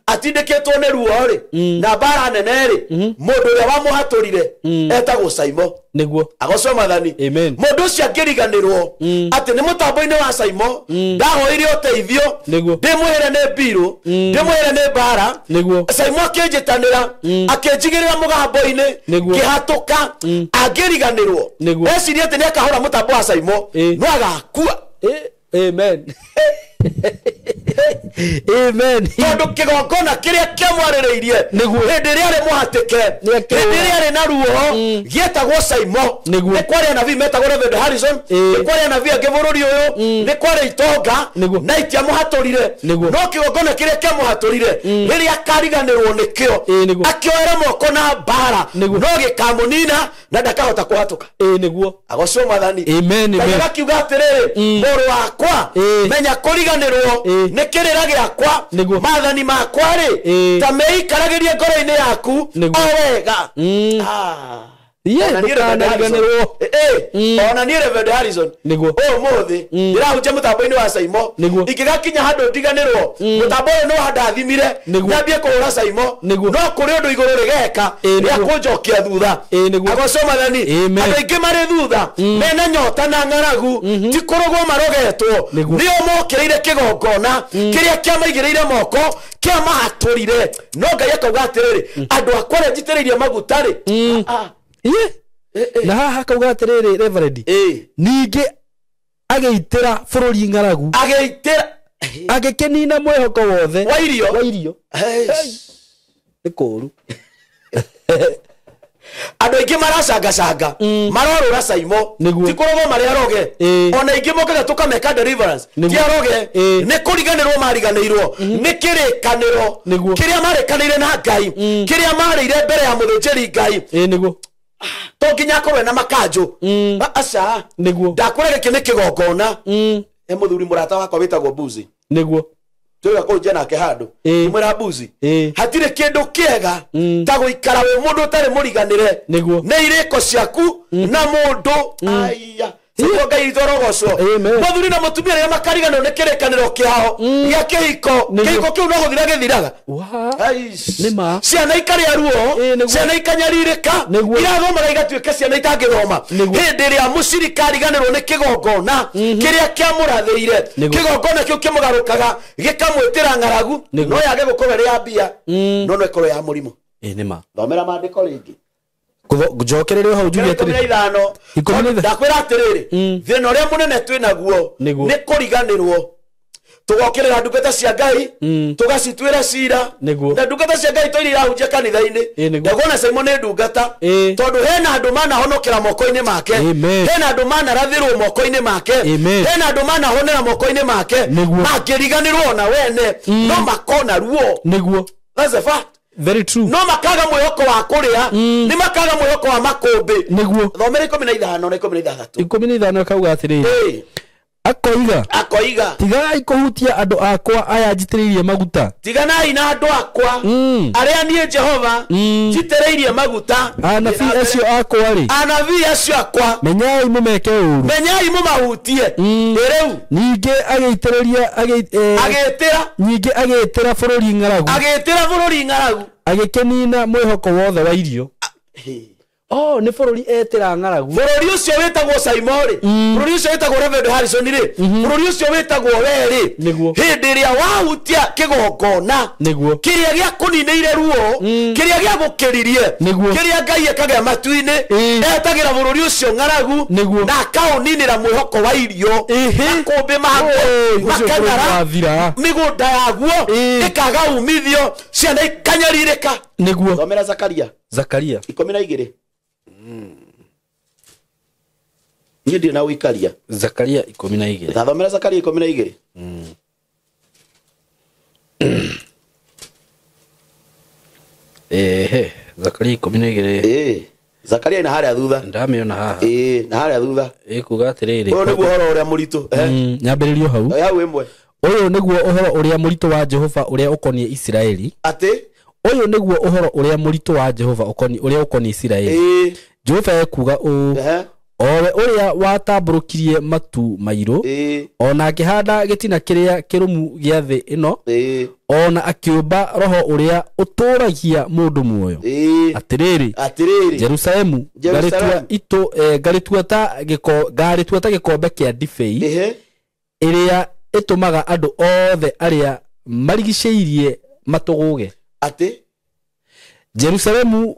atindĩkĩtwo nĩ ruo rĩ, na mbara nene rĩ, mũndũ ũrĩa wamũhatũrire etagwo Saimo. Nĩguo agocwo Mwathani. Mũndũ ũcio angĩriganĩrwo atĩ nĩ mũtambo-inĩ wa Saimo ndahoire ũteithio, ndĩmwĩre nĩ mbirũ, ndĩmwĩre nĩ mbara, Saimo akĩnjĩtanĩra, akĩnjigĩrĩra mũgambo-inĩ, ngĩhatũka. Angĩriganĩrwo ecirie atĩ nĩ akahũra mũtambo wa Saimo, no agakua. Amen. Amen. Tondũ kĩgongona kĩrĩa kĩamwarĩrĩirie hĩndĩ ĩrĩa arĩ mũhatĩke, hĩndĩ ĩrĩa arĩ na ruo, gĩetagwo Saimo. Nĩ kwarĩ anabii metagwo Reverend Harrison, nĩ kwarĩ anabii angĩ bũrũri ũyũ, nĩ kwarĩ itonga, na itiamũhatũrire. No kĩgongona kĩrĩa kĩamũhatũrire, rĩrĩa akariganĩrwo nĩkĩo, akĩoera moko na mbara, no gĩkamũnina na ndakahota kũhatũka. Nĩguo agocwo Mwathani. Amen. Ngai akiuga atĩrĩrĩ, mũrũ wakwa, menya kũriganĩrwo nĩ kĩrĩra gĩakwa, maathani makwa rĩ, ta meikaragĩrie ngoro-inĩ yaku o wega. Ona niĩ Reverend Harrison ũmũthĩ ndĩrahunjia mũtambo-inĩ wa Saimo, ingĩgakinya handũ ndiganĩrwo mũtambo ũyũ nĩ wandathimire nyambie kũhũra Saimo, no kũrĩ ũndũ igũrũ rĩgeka rĩa kũnjokia thutha. Agocwo Mwathani. Andũ aingĩ marĩ thutha mena nyota na ng'aragu, ti kũrogwo marogetwo, nĩo mokĩrĩire kĩgongona kĩrĩa kĩamaigĩrĩire moko, kĩamahatũrire. No Ngai akauga atĩrĩrĩ, andũ akwa arĩa njitĩrĩirie maguta rĩ, na haha akauga atĩrĩrĩ Reverend, ningĩ agĩitĩra bũrũri ng'aragu, agĩitĩra, agĩkĩnina mwĩhoko wothe wa irio, wa irio. Nĩ kũũru. Andũ aingĩ maracangacanga, marorũra Saimo, ti kũrogwo marĩ aroge. Ona aingĩ mokaga tũkameka deliverance, ti aroge, nĩ kũriganĩrwo mariganĩirwo nĩ kĩrĩkanĩro kĩrĩa marĩkanĩire na Ngai, kĩrĩa marĩire mbere ya mũthĩnjĩri Ngai. Nĩguo to nginya akorwo ena makanjũ. Aca, nĩguo ndakwĩra gĩkĩ nĩ kĩgongona. He mũthuri mũrata wakwa wĩtagwo Mbuzi, nĩguo twĩga kũnjia nake handũ, mwĩra Mbuzi, hatirĩ kĩndũ kĩega ta gũikara wĩ mũndũ ũtarĩ mũriganĩre nĩguo nĩ irĩko ciaku na mũndũ. Aya, Sio Ngai itoro-gocwo. Muthuri na mutumia rĩrĩa makariganĩrwo nĩ kĩrĩkanĩro kĩao gĩa kĩhiko, kĩhiko kĩu no gũthira gĩthiraga. Ciana ikarĩa ruo, ciana ikanyarirĩka, irathomaga igatuĩka ciana itangĩthoma. Hĩndĩ ĩrĩa mũcirika ariganĩrwo nĩ kĩgongona kĩrĩa kĩamũrathĩire, kĩgongona kĩu kĩmũgarũkaga gĩkamwĩtĩra ng'aragu, no yage gũkorwo ĩrĩ ya mbia, no no ĩkorwo ya mũrimũ. Thomera maandĩko rĩngĩ. Njokererio hau njuge atĩrĩ 15. Ndakwĩra atĩrĩrĩ, thĩna ũrĩa mũnene twĩ naguo nĩ kũriganĩrwo. Tũgokĩrĩra ndungata cia Ngai, tũgacituĩra cira, na ndungata cia Ngai tũiria irahunjia kanitha-inĩ. Ndakuona Simon nĩ ndungata, tondũ hena andũ manahonokera moko-inĩ make, hena andũ manarathĩrwo moko-inĩ make, hena andũ manahonera moko-inĩ make, mangĩriganĩrwo ona wene no makona ruo. That's a fact. Very true. No makaga mwĩhoko wa kũrĩa, nĩ makaga mwĩhoko wa makũmbĩ. Nĩguo. Thomera 15 na 16. 15 kauga atĩrĩrĩ. Akoiga. Tigai kũhutia andũ akwa aya njitĩrĩirie maguta. Tiganai na andũ akwa arĩa niĩ Jehova njitĩrĩirie maguta. Anabii acio akwa rĩ. Anabii acio akwa. Menyai mũmeke ũũru. Menyai mũmahutie. Rĩu. Ningĩ agĩitĩrĩria agĩtĩra. Ningĩ agĩtĩra bũrũri ng'aragu. Agĩtĩra bũrũri ng'aragu. Agĩkĩnina mwĩhoko wothe wa irio. Oh, nĩ bũrũri etĩra ng'aragu. Bũrũri ũcio wĩtagwo Simon rĩ, bũrũri ũcio wĩtagwo Reverend Harrison rĩ, bũrũri ũcio wĩtagwo we rĩ, hĩndĩ ĩrĩa wahutia kĩgongona kĩrĩa gĩakũninĩire ruo, kĩrĩa gĩagũkĩririe, kĩrĩa Ngai ekagĩra matu-inĩ, etagĩra bũrũri ũcio ng'aragu na akaũninĩra mwĩhoko wa irio, makũmbĩ maguo makang'ara, mĩgũnda yaguo ĩkaga umithio, ciana ikanyarirĩka. Nĩguo. Thomera Zakaria. Zakaria 12. Niĩ ndirĩ na ũikaria. Zakaria 12. Ndathomera Zakaria 12. Ehe, Zakaria 12. Zakaria ina harĩa thutha. Ndamĩona haha. Na harĩa thutha. Ĩkuga atĩrĩrĩ. Ũyũ nĩguo ũhoro ũrĩa mũritũ. Nyambĩrĩrio hau. Hau ĩmwe. Ũyũ nĩguo ũhoro ũrĩa mũritũ wa Jehova ũrĩa ũkoniĩ Isiraeli. Atĩ? Ũyũ nĩguo ũhoro ũrĩa mũritũ wa Jehova ũrĩa ũkoniĩ Isiraeli. Jehova ekuuga ũũ, owe ũrĩa watambũrũkirie matu mairũ, ona akĩhanda gĩtina kĩrĩa kĩrũmu gĩa thĩ ĩno, ona akĩũmba roho ũrĩa ũtũũragia mũndũ muoyo. Atĩrĩrĩ, Jerusalemu ngarĩtua ta gĩkombe kĩa ndibei ĩrĩa ĩtũmaga andũ othe arĩa marigicĩirie matũgũge. Atĩ? Jerusalemu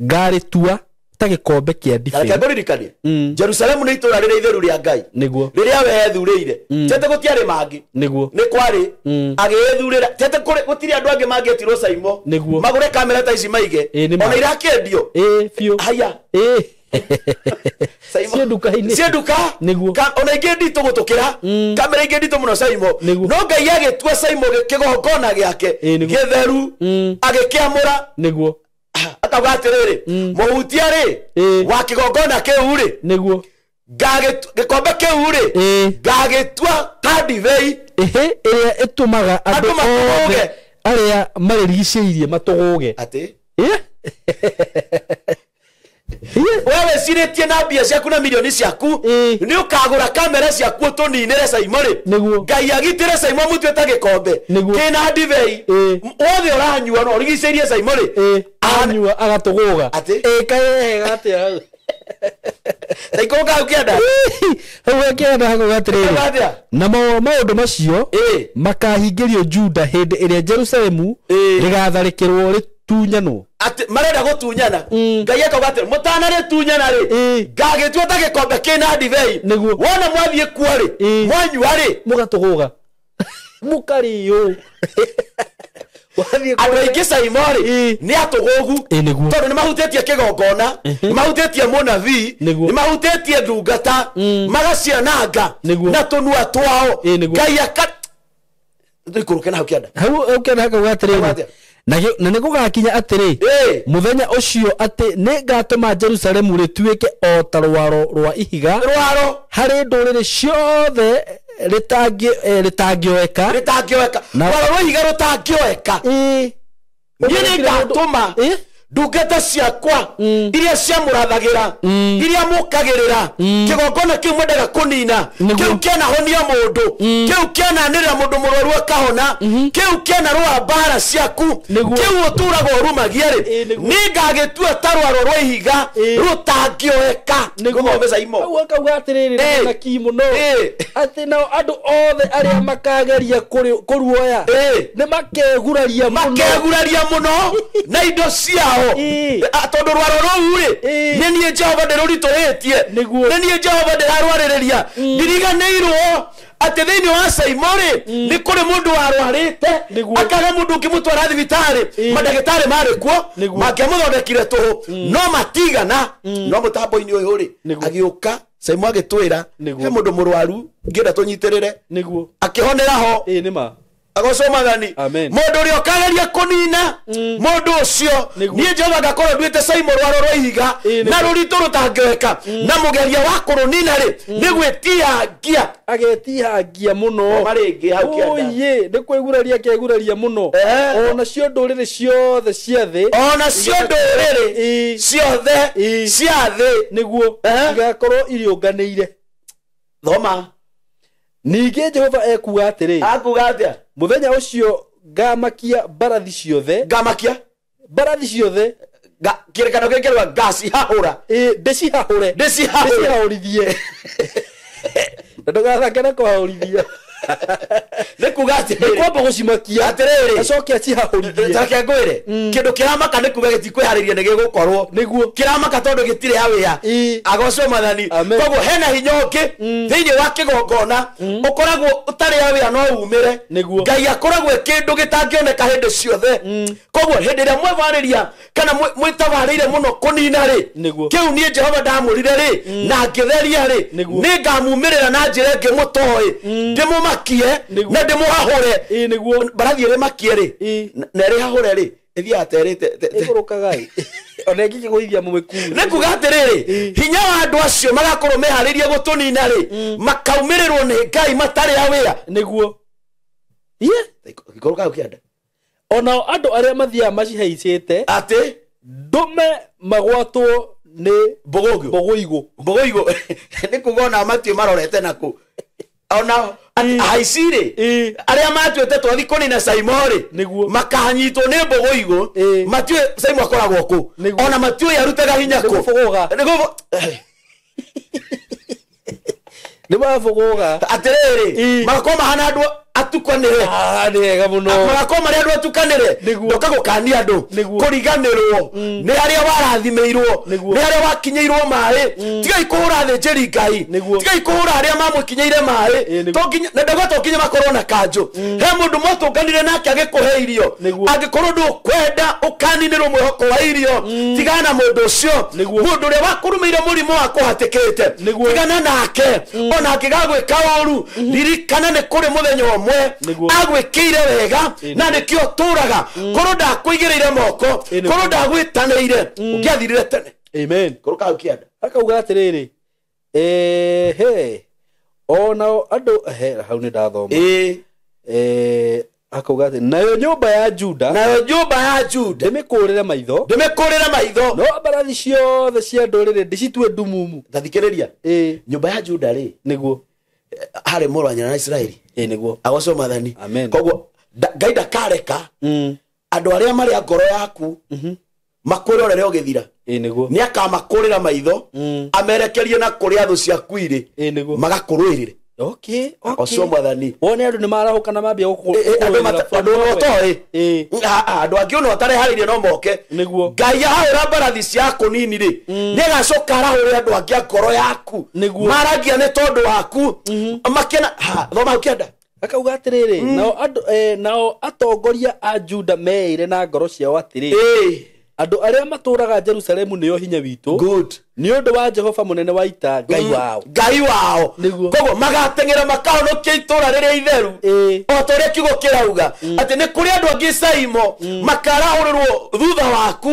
ngarĩtua ta gĩkombe kĩa ndibei. Reke ngũririkanie. Jerusalemu nĩ itũũra rĩrĩa itheru rĩa Ngai. Nĩguo. Rĩrĩa we ethurĩire. Tete gũtiarĩ mangĩ. Nĩguo. Nĩ kwarĩ. Agĩĩthurĩra. Tete gũtirĩ andũ angĩ mangĩetirwo Simon. Nĩguo. Magũre kamera ta ici maige. Ona irakĩendio. Biũ. Haya. Ciĩ nduka-inĩ. Ciĩ nduka. Nĩguo. Ona ingĩ nditũ gũtũkĩra. Kamera ingĩ nditũ mũno Simon. No Ngai agĩtua Simon kĩgongona gĩake gĩtheru. Agĩkĩamũra. Nĩguo. Akauga atĩrĩrĩ, mũhutia rĩ wa kĩgongona kĩu rĩ, nĩguo, gĩkombe kĩu rĩ, ngagĩtua ta ndibei ĩrĩa ĩtũmaga andũ othe arĩa marĩrigicĩirie matũgũge. Atĩ? We wĩcirĩtie na mbia ciaku na milioni ciaku, nĩ ũkagũra kamera ciaku ũtũninĩre Simon rĩ. Ngai agitĩre Simon mũtue ta gĩkombe kĩna ndibei wothe ũranyua no ũrigicĩirie Simon rĩ. Anyua agatũgũga. Atĩ? Kaĩ atĩa hau? Ta ikũrũka hau kĩanda. Hau kĩanda hakauga atĩrĩrĩ, namo maũndũ macio makahingĩrio Juda hĩndĩ ĩrĩa Jerusalemu rĩgatharĩkĩrwo rĩtunyanwo. Atĩ marenda gũtunyana. Ngai akauga atĩrĩ, mũtanarĩtunyana rĩ, ngagĩtua ta gĩkombe kĩna ndibei. Wona mwathiĩ kuo rĩ, mwanyua rĩ, mũgatũgũga. Mũkarĩo. Andũ aingĩ Simon rĩ nĩ atũgũgu, tondũ nĩ mahutĩtie kĩgongona, nĩ mahutĩtie mũnabii, nĩ mahutĩtie ndungata, magaciananga na tũnua twao. Ngai aka ikũrũke na hau kĩanda. Hau kĩanda hakauga atĩrĩrĩ, na nĩ gũgakinya atĩrĩ, mũthenya ũcio atĩ nĩ ngatũma Jerusalemu rĩtuĩke o ta rwaro rwa ihiga, rwaro harĩ ndũrĩrĩ ciothe rĩtangĩoeka. Rĩtangĩoeka. Rwaro rwa ihiga rũtangĩoeka. Niĩ nĩ ngatũma Ndungata ciakwa iria ciamũrathagĩra, iria mũkagĩrĩra kĩgongona kĩu mwendaga kũnina, kĩu kĩanahonia mũndũ, kĩu kĩananĩrĩra mũndũ mũrwaru akahona, kĩu kĩanarũa mbara ciaku, kĩu ũtũraga ũrumagia rĩ, nĩngagĩtua ta rwaro rwa ihiga rũtangĩoeka. Nĩguo akauga atĩrĩrĩ na ki mũno atĩ nao andũ othe arĩa makageria kũruoya nĩ makeguraria mũno, makeguraria mũno na indo ciao, tondũ rwaro rũu rĩ nĩ niĩ Jehova ndĩrũritũhĩtie, nĩ niĩ Jehova ndĩrarwarĩrĩria. Ndiriganĩirwo atĩ thĩinĩ wa Saimo rĩ nĩ kũrĩ mũndũ warwarĩte akaga mũndũ ũngĩmũtwara thibitarĩ, mandagĩtarĩ marĩ kuo mangĩamũthondekire tũhũ no matigana. No mũtambo-inĩ ũyũ rĩ agĩũka Saimo agĩtwĩra he mũndũ mũrwaru ngĩenda tũnyitĩrĩre, akĩhonera ho. Agocwo Mwathani. Mũndũ ũrĩa ũkageria kũnina mũndũ ũcio, niĩ Jehova ngakorwo nduĩte Saimo rwaro rwa ihiga na rũritũ rũtangĩoeka, na mũgeria wa kũrũnina rĩ nĩ gwĩtihangia, agetihangia mũno nĩ kwĩguraria akeguraria mũno. Ona cio ndũrĩrĩ ciothe cia thĩ, ona cio ndũrĩrĩ ciothe cia thĩ nĩguo igakorwo iriũnganĩire. Thoma. Ningĩ Jehova ekuga atĩrĩ, akuga atĩa? Mũthenya ũcio ngamakia mbarathi ciothe, ngamakia mbarathi ciothe, kĩrĩkano gĩkĩ ngacihahũra, ndĩcihahũre, ndĩcihahũrithie, na ndũgathake na kũhahũrithia. Nĩ kuga atĩrĩrĩ, kwamba gũcimakia atĩrĩrĩ, acoke acihahũrithie. Reke ngwĩre, kĩndũ kĩramaka nĩ kuga gĩtikwĩharĩria nĩ gĩgũkorwo, nĩguo kĩramaka tondũ gĩtirĩ hawĩa. Agocwo Mwathani. Koguo hena hinya ũngĩ thĩinĩ wa kĩgongona ũkoragwo ũtarĩ hawĩa no umĩre. Ngai akoragwo kĩndũ gĩtangĩoneka hĩndĩ ciothe. Koguo hĩndĩ ĩrĩa mwebarĩria kana mwĩtabarĩire mũno kũnina rĩ, kĩu niĩ Jehova ndamũrire rĩ na ngĩtheria rĩ, nĩngamumĩrĩra na njĩra ĩngĩ mũtoĩ, ndĩmũmakie na ndĩmũhahũre. Mbarathi ĩrĩ makie rĩ na ĩrĩ hahũre rĩ ĩthiaga terĩ ĩgũrũkaga ĩ ona ĩngĩkĩgũithia mũmĩkuue. Nĩ kuga atĩrĩrĩ, hinya wa andũ acio magakorwo meharĩirie gũtũnina rĩ, makaumĩrĩrwo nĩ Ngai matarĩ awĩa. Nĩguo gĩkorũkaga kĩanda. Onao andũ arĩa mathiaga macihaicĩte atĩ ndũme magwatwo nĩ mbũgũigũ. Mbũgũigũ nĩ kuga ona matiũ marorete nakũ, ona ahaici rĩ arĩa matuĩte twathi kũnina Saimo rĩ makanyitwo nĩ mbũgũigũ, matiũĩ Saimo akoragwo kũ, ona matiũĩ arutaga hinya kũ. Nĩ mabũgũga. Atĩrĩrĩ, magakorwo mahana andũ atukanĩre. Nĩ wega mũno. Magakorwo marĩ andũ atukanĩre. Ndoka gũkania andũ kũriganĩrwo nĩ harĩa warathimĩirwo, nĩ harĩa wakinyĩirwo maĩ. Tigai kũhũra athĩnjĩri Ngai, tigai kũhũra arĩa mamũkinyĩire maĩ, na ndauga to nginya makorwo na kanjũ. He mũndũ mwatũnganire nake agĩkũhe irio, angĩkorwo ndũkwenda ũkaninĩrwo mwĩhoko wa irio, tigana na mũndũ ũcio. Mũndũ ũrĩa wakũrumĩire mũrimũ wa kũhatĩkĩte, tigana nake, ona angĩgagwĩka ũru, ririkana nĩ kũrĩ mũthenya ũmwe agwĩkĩire wega na nĩkĩo ũtũraga. Korwo ndakũigĩrĩire moko, korwo ndagwĩtanĩire, ũngĩathirire tene. Amen. Korwo kau kĩanda. Akauga atĩrĩrĩ, ehe, onao andũ hau nĩ ndathoma. Akauga atĩ nayo nyũmba ya Juda, nayo nyũmba ya Juda ndĩmĩkũrĩre maitho, ndĩmĩkũrĩre maitho, no mbarathi ciothe cia ndũrĩrĩ ndĩcitue ndumumu. Tathikĩrĩria, nyũmba ya Juda rĩ, nĩguo harĩ mũrũ wa nyina na Isiraeli. Nĩguo. Agocwo Mwathani. Amen. Koguo Ngai ndakareka andũ arĩa marĩ a ngoro yaku makũrore ũgĩthira. Nĩguo. Nĩ akamakũrĩra maitho, amerekerie na kũrĩa thũ ciaku irĩ, magakũrũĩrĩre. Okay. Agocwo Mwathani. Wone andũ nĩ marahũka na mambia gũkũrũĩrĩra. Andũ ũtoĩ. Andũ angĩ ona ũtareharĩirie no moke. Nĩguo. Ngai ahũra mbarathi cia kũnini rĩ, nĩ agacoka arahũre andũ angĩ a ngoro yaku. Maragia nĩ tondũ waku. Makena, thoma hau kĩanda. Akauga atĩrĩrĩ, nao atongoria a Juda meire na ngoro ciao atĩrĩ, andũ arĩa matũraga Jerusalemu nĩo hinya witũ, Good. Nĩ ũndũ wa Jehova mũnene wa ita, Ngai wao. Ngai wao. Nĩguo. Koguo magateng'era makahonokia itũra rĩrĩa itheru. O ta ũrĩa kiugo kĩrauga atĩ nĩ kũrĩ andũ angĩ Saimo makarahũrĩrwo thutha waku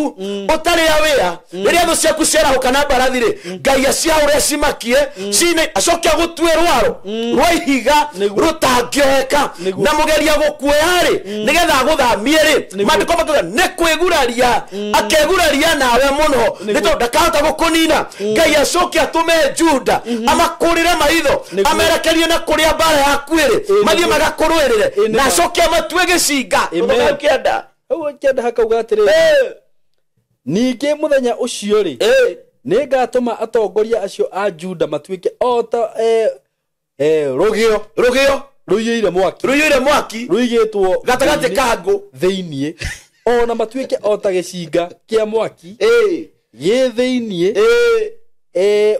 ũtarĩ aware. Rĩrĩa thũ ciaku ciarahũka na mbarathi rĩ, Ngai aciahũre acimakie cine, acoke agũtue rwaro rwa ihiga Nĩguo. rũtangĩoeka. Nĩguo. Na mũgeria gũkuoya rĩ, nĩgetha agũthamie rĩ, Nĩguo. maandĩko makauga nĩ kwĩguraria akeguraria nawe mũno, nĩ tondũ ndakahota gũkũnina. Ngai acoke atũme Juda amakũrĩre maitho, Nĩguo. amerekerie na kũrĩa mbara yaku ĩrĩ, mathiĩ Nĩguo. magakũrũĩrĩre, na Nĩguo. acoke amatue gĩcinga. Amen. Ũthome kĩanda. Hau kĩanda hakauga atĩrĩrĩ, ningĩ mũthenya ũcio rĩ, nĩngatũma atongoria acio a Juda matuĩke o ta rũgĩo Rũgĩo rũiyũire mwaki, rũiyũire mwaki rũigĩtwo gatagatĩ ka ngũ thĩiniĩ, ona matuĩke o ta gĩcinga kĩa mwaki gĩ thĩiniĩ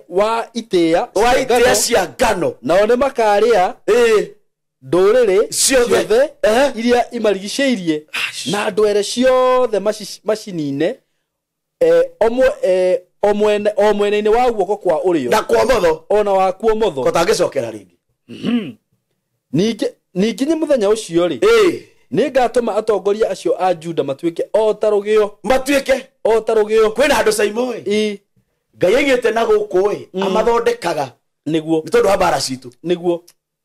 wa itĩĩa wa cia itĩĩa ngano, cia ngano. Nao nĩmakarĩa ndũrĩrĩ Ciothe. ciothe iria imarigicĩirie, na ndwere ciothe macinine, o mwena-inĩ wa guoko kwa ũrĩo na kwa motho, ona wa kuomotho, kotangĩcokera rĩngĩ. Ningĩ mũthenya ũcio rĩ, nĩngatũma atongoria acio a Juda matuĩke o ta rũgĩo, matuĩke o ta rũgĩo. Kwĩna andũ Saimo ĩ, Ngai aigĩte na gũkũ ĩ, amathondekaga Nĩguo. nĩ tondũ wa mbara citũ. Nĩguo.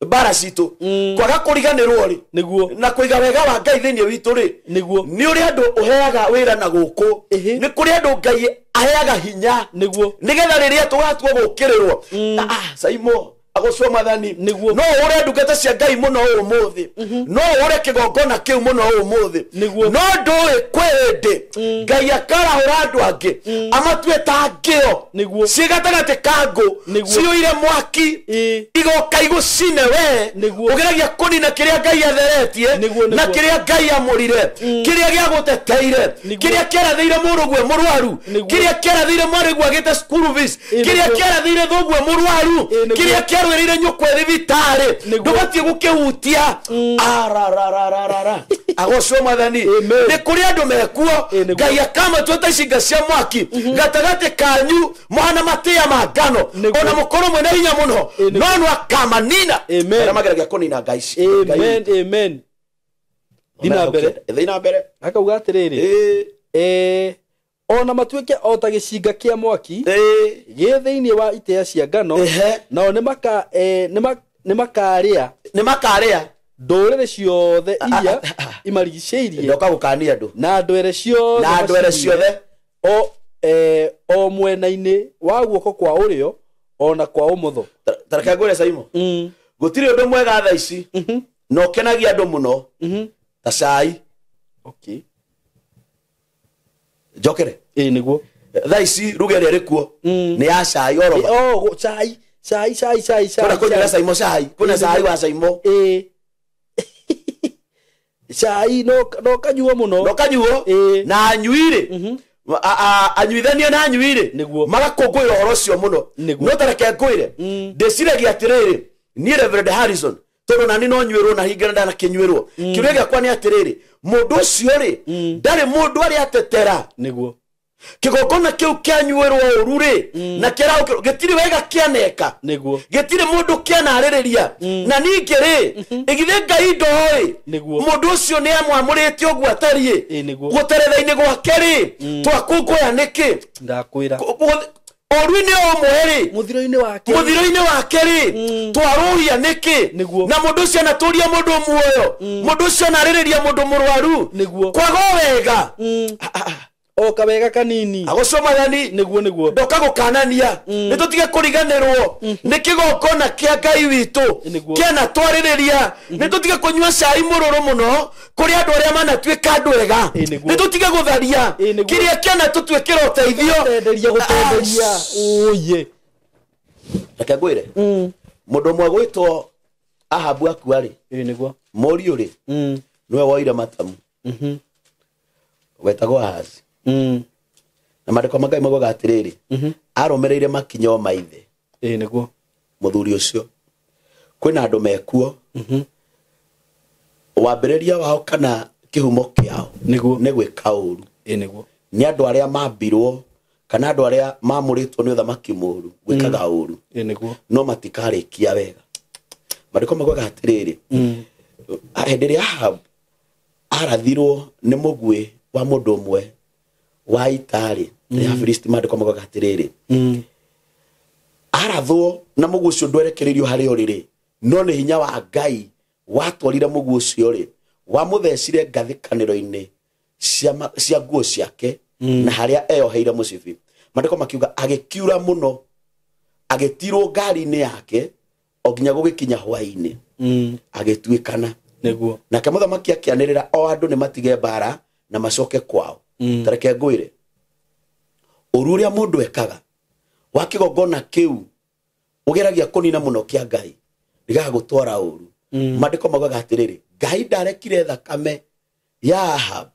Mbara citũ, kwaga kũriganĩrwo rĩ, Nĩguo. na kũiga wega wa Ngai thĩinĩ witũ rĩ, Nĩguo. nĩ ũrĩa andũ ũheaga wĩra na gũkũ, nĩ kũrĩ andũ Ngai aheaga hinya, Nĩguo. nĩgetha rĩrĩa tũgatua gũkĩrĩrwo, Saimo, agocwo Mwathani. Nĩguo. No ũre ndungata cia Ngai mũno ũmũthĩ, no ũre kĩgongona kĩu mũno ũmũthĩ, Nĩguo. no ndũĩ kwĩ hĩndĩ Ngai akarahũra andũ angĩ amatue ta ngĩo Nĩguo. ciĩ gatagatĩ ka ngũ Nĩguo. ciyũire mwaki, igoka igũcine we Nĩguo. ũgeragia kũnina kĩrĩa Ngai atheretie, Nĩguo, na nĩguo. kĩrĩa Ngai amũrire, kĩrĩa gĩagũteteire, Nĩguo. kĩrĩa kĩarathĩire mũrũgue mũrwaru, Nĩguo. kĩrĩa kĩarathĩire mwarĩguo agĩte school fees, kĩrĩa Nĩguo. kĩarathĩire thoguo mũrwaru, Nĩguo. kĩrĩa kĩarũĩrĩire nyũkwa thibitarĩ, Nĩguo. ndũbatiĩ gũkĩhutia. Ararararara, agocwo Mwathani. Amen. Nĩ kũrĩ andũ mekuo, Nĩguo. Ngai akamatua ta icinga cia mwaki gatagatĩ kanyu, mũhana matĩa ma ngano, Nĩguo. ona mũkorwo mwĩna hinya mũno, Nĩguo. no no akamanina Amen. arĩa mageragia kũnina Ngai ici. Amen, amen. Thiĩ na mbere. Thiĩ na mbere. Hakauga atĩrĩrĩ, ona matuĩke o ta gĩcinga kĩa mwaki gĩ thĩiniĩ wa itĩĩa cia ngano, nao nĩmakarĩa nĩmakarĩa ndũrĩrĩ ciothe iria imarigicĩirie, ndoka gũkania andũ, na ndwere ciothe na ndwere macinine, ciothe, o mwena-inĩ wa guoko kwa ũrĩo ona kwa ũmotho. Ta reke ngwĩre Saimo, gũtirĩ ũndũ mwega thaa ici na ũkenagia andũ mũno ta cai. Okay. Njokere. Nĩguo. Thaa ici ruga ĩrĩa ĩrĩ kuo nĩ ya cai oroba. Oh, cai cai cai cai cai. Kwĩna kũnyuĩra Saimo cai, kwĩna cai wa Saimo. Cai no kanyuo mũno. No kanyuo. Na anyui rĩ, anyuithania na anyui rĩ, Nĩguo. magakũngũĩra ũhoro ũcio mũno. Nĩguo. No ta reke ngwĩre, ndĩciragia atĩrĩrĩ, niĩ Reverend Harrison, tondũ nani no nyuĩrwo na hingĩra ndanakĩnyuĩrwo, kĩũria gĩakwa nĩ atĩrĩrĩ, mũndũ ũcio rĩ, ndarĩ mũndũ arĩa atetera? Nĩguo. Kĩgongona kĩu kĩanyuĩrwo ũru rĩ, na kĩarahũkĩrwo gĩtirĩ wega kĩaneka, Nĩguo. gĩtirĩ mũndũ kĩanarĩrĩria, na ningĩ rĩ, ĩgithĩ Ngai ndoĩ Nĩguo. mũndũ ũcio nĩ amwamũrĩte ũguo atariĩ? Nĩguo. Gũteretha-inĩ gwake rĩ, twakũngũya nĩkĩ? Ndakwĩra. Ũru-inĩ ũmwe rĩ, Mũthiro-inĩ wake. Mũthiro-inĩ wake rĩ, twarũhia nĩkĩ? Nĩguo. Na mũndũ ũcio anatũria mũndũ muoyo, mũndũ ũcio anarĩrĩria mũndũ mũrwaru. Nĩguo. Kwaga o wega. O kawega kanini. Agocwo Mwathani. Nĩguo, nĩguo. Ndoka gũkanania nĩ tũtige kũriganĩrwo nĩ kĩgongona kĩa Ngai witũ Nĩguo. kĩanatwarĩrĩria, nĩ tũtige kũnyua cai mũrũrũ mũno kũrĩ andũ arĩa manatuĩka andũ ega, Nĩguo. nĩ tũtige gũtharia Nĩguo. kĩrĩa kĩanatũtuĩkĩra ũteithio. Gũtenderia, gũtenderia. Ũye. Reke ngwĩre, mũndũ ũmwe gwĩtwo Ahabu akua rĩ, Nĩguo. mũriũ rĩ, nĩwe woire matamu, wetagwo Ahazi, na maandĩko ma Ngai maugaga atĩrĩrĩ, arũmĩrĩire makinya o ma ithe. Nĩguo. Mũthuri ũcio, kwĩna andũ mekuo, wambĩrĩria wao kana kĩhumo kĩao Nĩguo. nĩ gwĩka ũru. Nĩguo. Nĩ andũ arĩa mambirwo Kana andũ arĩa mamũrĩtwo nĩ ũthamaki mũũru gwĩkaga ũru Nĩguo. no matikarĩkia wega. Maandĩko maugaga atĩrĩrĩ, hĩndĩ ĩrĩa Ahab arathirwo nĩ mũguĩ wa mũndũ ũmwe wa itarĩ rĩa Afilisti, maandĩko maugaga atĩrĩrĩ, arathwo na mũguĩ ũcio ndwerekereirio harĩa ũrĩ rĩ, no nĩ hinya wa Ngai watwarire mũguĩ ũcio rĩ, wamũthecire ngathĩkanĩro-inĩ cia nguo ciake na harĩa eyoheire mũcibi. Maandĩko makiuga agĩkiura mũno, agĩtirwo ngari-inĩ yake o nginya gũgĩkinya hwaĩ-inĩ, agĩtuĩkana. Nĩguo. Nake mũthamaki akĩanĩrĩra o andũ nĩ matige mbara na macoke kwao. Tareke ngwĩre, ũru ũrĩa mũndũ ekaga wa kĩgongona kĩu ũgeragia kũnina mũno kĩa Ngai gĩgagũtwara ũru. Maandĩko maugaga atĩrĩrĩ, Ngai ndarekire thakame ya Ahab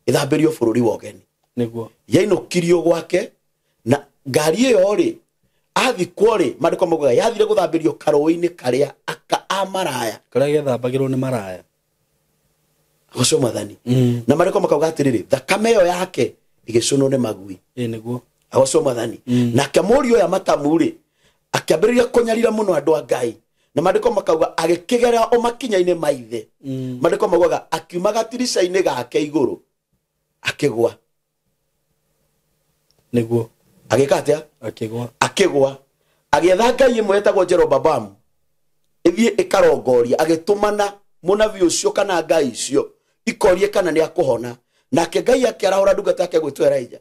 ĩthambĩrio bũrũri wa ũgeni. Nĩguo. Yainũkirio gwake na ngari ĩyo rĩ, athikwo rĩ, maandĩko maugaga yathire gũthambĩrio karũĩ-inĩ karĩa aka a maraya. Karĩa gethambagĩrwo nĩ maraya. Ũcio mwathani. Na maandĩko makauga atĩrĩrĩ, thakame ĩyo yake ĩgĩcũnwo nĩ magui. Nĩguo. Ũcio mwathani. Nake mũriũ ũyũ Matamu rĩ, akĩambĩrĩria kũnyarira mũno andũ a Ngai. Na maandĩko makauga agĩkĩgera o makinya-inĩ ma ithe. Maandĩko maugaga akiuma gatirica-inĩ gake igũrũ akĩgwa. Nĩguo. Agĩka atĩa? Akĩgwa. Akĩgwa. Agĩetha Ngai ĩmwe ĩtagwo Jeroboamu ĩthiĩ ĩkarongoria, agĩtũmana mũnabii ũcio kana Ngai icio ikorie kana nĩ akũhona. Nake Ngai akĩarahũra ndungata yake gwĩtwo Elijah,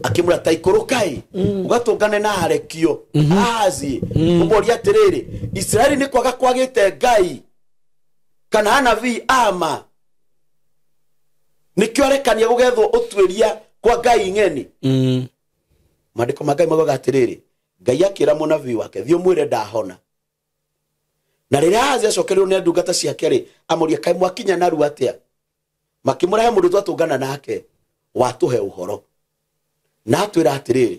akĩmwĩra ta ikũrũkai ũgatũngane na arekio Ahazi, ũmorie atĩrĩrĩ, Isiraeli nĩ kwaga kwagĩte Ngai kana anabii ama, nĩkĩo arekania gũgethwo ũtuĩria kwa Ngai ng'eni. Maandĩko ma Ngai maugaga atĩrĩrĩ, Ngai akĩra mũnabii wake, thiĩ ũmwĩre ndahona. Na rĩrĩa Ahazi acokerirwo nĩ ndungata ciake rĩ, amũria kaĩ mwakinya narua atĩa? Makĩmũrehe mũndũ twatũngana nake watũhe ũhoro. Na atwĩra atĩrĩrĩ,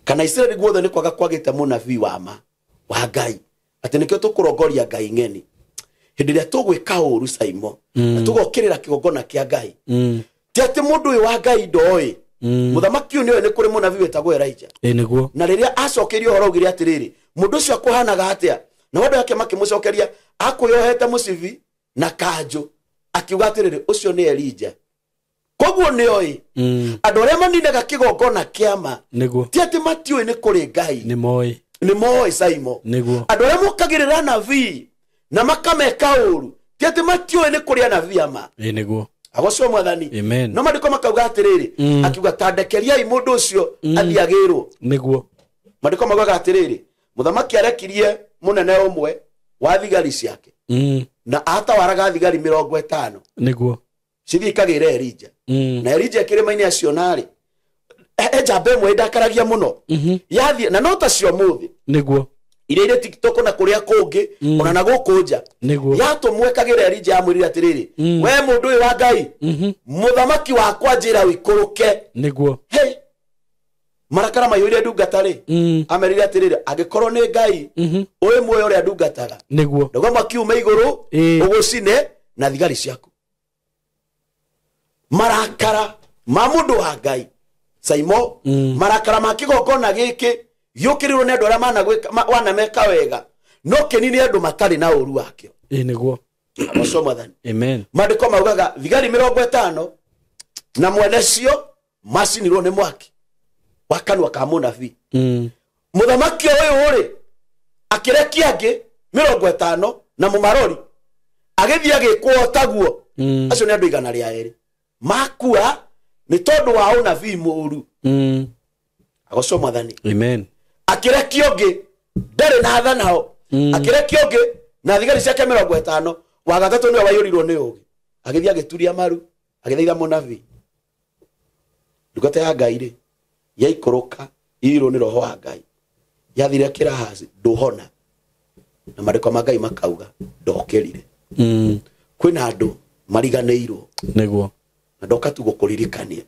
kana Isiraeli guothe nĩ kwaga kwagĩte mũnabii wa ma wa Ngai, atĩ nĩkĩo tũkũrongoria Ngai ng'eni. Hĩndĩ ĩrĩa tũgwĩka ũru Saimo, na tũgokĩrĩra kĩgongona kĩa Ngai, ti atĩ mũndũ ũyũ wa Ngai ndoĩ. Mũthamaki ũyũ nĩoĩ nĩ kũrĩ mũnabii wĩtagwo Elijah. Nĩguo. Na rĩrĩa acokeirio ũhoro augire atĩrĩrĩ, mũndũ ũcio akũhanaga atĩa? Na andũ ake makĩmũcokeria akwĩyohete mũcibi na kanjũ, akiuga atĩrĩrĩ, ũcio nĩ Elijah. Koguo nĩoĩ. Andũ arĩa maninaga kĩgongona kĩa ma Nĩguo. ti atĩ matiũĩ nĩ kũrĩ Ngai. Nĩ moĩ. Nĩ moĩ Saimo. Nĩguo. Andũ arĩa mokagĩrĩra anabii na makameka ũru ti atĩ matiũĩ nĩ kũrĩ anabii ama. Nĩguo. Agocwo mwathani. Amen. No maandĩko makauga atĩrĩrĩ, akiuga ta ndekeriai mũndũ ũcio athiĩ agĩrwo. Nĩguo. Maandĩko maugaga atĩrĩrĩ, mũthamaki arekirie mũnene ũmwe wa thigari ciake na atawaraga thigari 50. Nĩguo. Cithiĩ ikagĩre Elijah. Na Elijah kĩrĩma-inĩ aciona rĩ, njamba ĩmwe ĩndakaragia mũno yathiĩ na no ta cio mũthĩ Nĩguo. iria irĩ TikTok na kũrĩa kũngĩ ona na gũkũ nja. Nĩguo. Yatũmwo ĩkagĩra Elijah yamwĩrire atĩrĩrĩ, we mũndũ ũyũ wa Ngai, mũthamaki wakwa njĩra ũikũrũke. Nĩguo. Hey, marakara maiyũire ndungata rĩ, amerire atĩrĩrĩ, angĩkorwo nĩ Ngai ũyũ muoyo ũrĩa ndungataga, Nĩguo. nĩguo makiume igũrũ ũgũcine na thigari ciaku. Marakara ma mũndũ wa Ngai Saimo, marakara ma kĩgongona gĩkĩ gĩũkĩrĩrwo nĩ andũ arĩa wanameka wega, no kĩnini andũ matarĩ na ũru wakĩo. Nĩguo. Agocwo mwathani. Amen. Maandĩko maugaga thigari 50 na mwene cio macinirwo nĩ mwaki wa kanua ka mũnabii. Mũthamaki ũyũ rĩ, akĩrekia angĩ 50 na mũmarori, agĩthiĩ agĩkwo taguo. Acio nĩ andũ 102 makua nĩ tondũ wa ũnabii mũũru. Agocwo mwathani. Amen. Akĩrekia ũngĩ ndarĩ na tha nao, akĩrekia ũngĩ na thigari ciake 50, wa gatatũ nĩwe waiyũrirwo nĩ ũũgĩ, agĩthiĩ agĩturia maru agĩthaitha mũnabii. Ndungata ya Ngai rĩ, yaikũrũka iyũirwo nĩ roho wa Ngai, yathire kĩrahaci ndũhona, na maandĩko ma Ngai makauga ndokĩrire. Kwĩna andũ mariganĩirwo. Nĩguo. Na ndoka tu gũkũririkania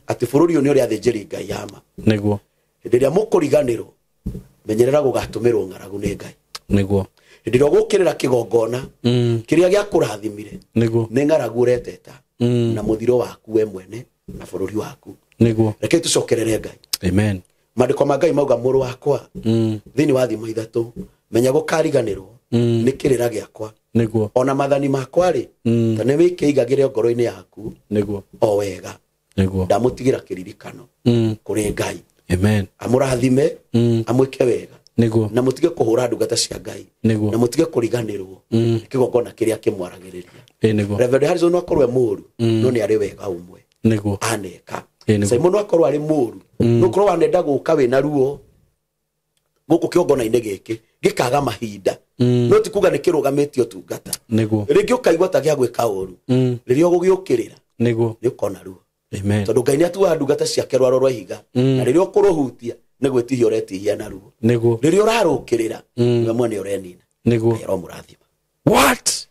atĩ bũrũri ũyũ nĩ ũrĩa athĩnjĩri Ngai ama. Nĩguo. Hĩndĩ ĩrĩa mũkũriganĩrwo, menyerera gũgatũmĩrwo ng'aragu nĩ Ngai. Nĩguo. Hĩndĩ ĩrĩa ũgũkĩrĩra kĩgongona kĩrĩa gĩakũrathimire, Nĩguo. nĩ ng'aragu ũreteta na mũthiro waku we mwene na bũrũri waku. Nĩguo. Reke tũcokerere Ngai. Amen. Maandĩko ma Ngai mauga mũrũ wakwa thĩinĩ wa thimo 3 menya gũkariganĩrwo nĩ kĩrĩra gĩakwa. Nĩguo. Ona mathani makwa rĩ ta nĩ wĩkĩigagĩre ngoro-inĩ yaku. Nĩguo. O wega. Nĩguo. Ndamũtigĩra kĩririkano kũrĩ Ngai. Amen. Amũrathime, amwĩke wega. Nĩguo. Na mũtige kũhũra ndungata cia Ngai. Nĩguo. Na mũtige kũriganĩrwo nĩ kĩgongona kĩrĩa kĩmwaragĩrĩria. Nĩguo. Reverend Harrison no akorwo e mũũru, no nĩ arĩ wega ũmwe. Nĩguo. Aneka. Nĩguo. Simon no akorwo arĩ mũũru, no ũkorwo wanenda gũka wĩna ruo gũkũ kĩgongona-inĩ gĩkĩ gĩkaga mahinda. No ti kuga nĩ kĩrũgamĩtie ũtungata. Nĩguo. Rĩngĩ ũkaigua ta gĩa gwĩka ũru. Rĩrĩa ũgũgĩũkĩrĩra Nĩguo. nĩ ũkona ruo. Amen. Tondũ Ngai nĩ atuaga ndungata ciake rwaro rwa ihiga. Na rĩrĩa ũkũrũhutia nĩ gwĩtihia ũretihia na ruo. Nĩguo. Rĩrĩa ũrarũkĩrĩra we mwene ũrenina. Nĩguo. Ngai aromũrathima. What?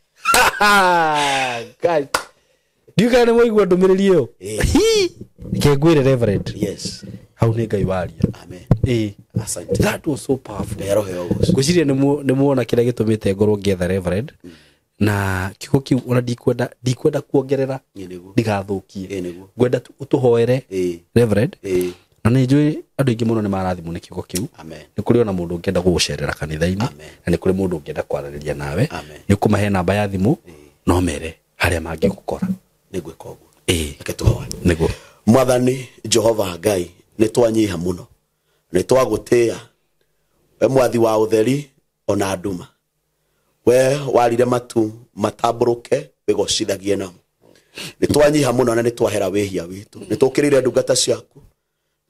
Guys. Ndiũĩ kana nĩ mwaigua ndũmĩrĩri ĩyo. Reke ngwĩre Reverend. Yes. Hau nĩ Ngai waria. Amen. Asante. That was so powerful. Ngai aroheo ũgoco. Ngwĩciria nĩ muona kĩrĩa gĩtũmĩte ngorwo ngĩetha Reverend. Na kiugo kĩu ona ndikwenda kuongerera ndigathũkie. Nĩguo. Ngwenda ũtũhoere Reverend. Na nĩ njũĩ andũ aingĩ mũno nĩ marathimwo nĩ kiugo kĩu. Amen. Nĩ kũrĩ ona mũndũ ũngĩenda gũgũcerera kanitha-inĩ. Amen. Na nĩ kũrĩ mũndũ ũngĩenda kwaranĩria nawe. Amen. Nĩ ũkũmahe namba ya thimũ no mere harĩa mangĩgũkora. Nĩ ngwĩka ũguo. Reke tũhoe. Nĩguo. Mwathani Jehova Ngai, nĩ twanyiha mũno, nĩ twagũtĩĩa we mwathi wa ũtheri ona nduma, we warire matu matambũrũke wĩgocithagie namo. Nĩ twanyiha mũno na nĩ twahera wĩhia witũ, nĩ tũkĩrĩire ndungata ciaku,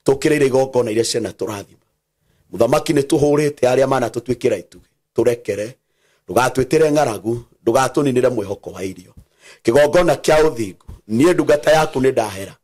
tũkĩrĩire igongona iria ciana tũrathima. Mũthamaki nĩ tũhũrĩte arĩa manatũtuĩkĩra itugĩ, tũrekere, ndũgatwĩtĩre ng'aragu, ndũgatũninĩre mwĩhoko wa irio. Kĩgongona kĩa ũthingu, niĩ ndungata yaku nĩ ndahera.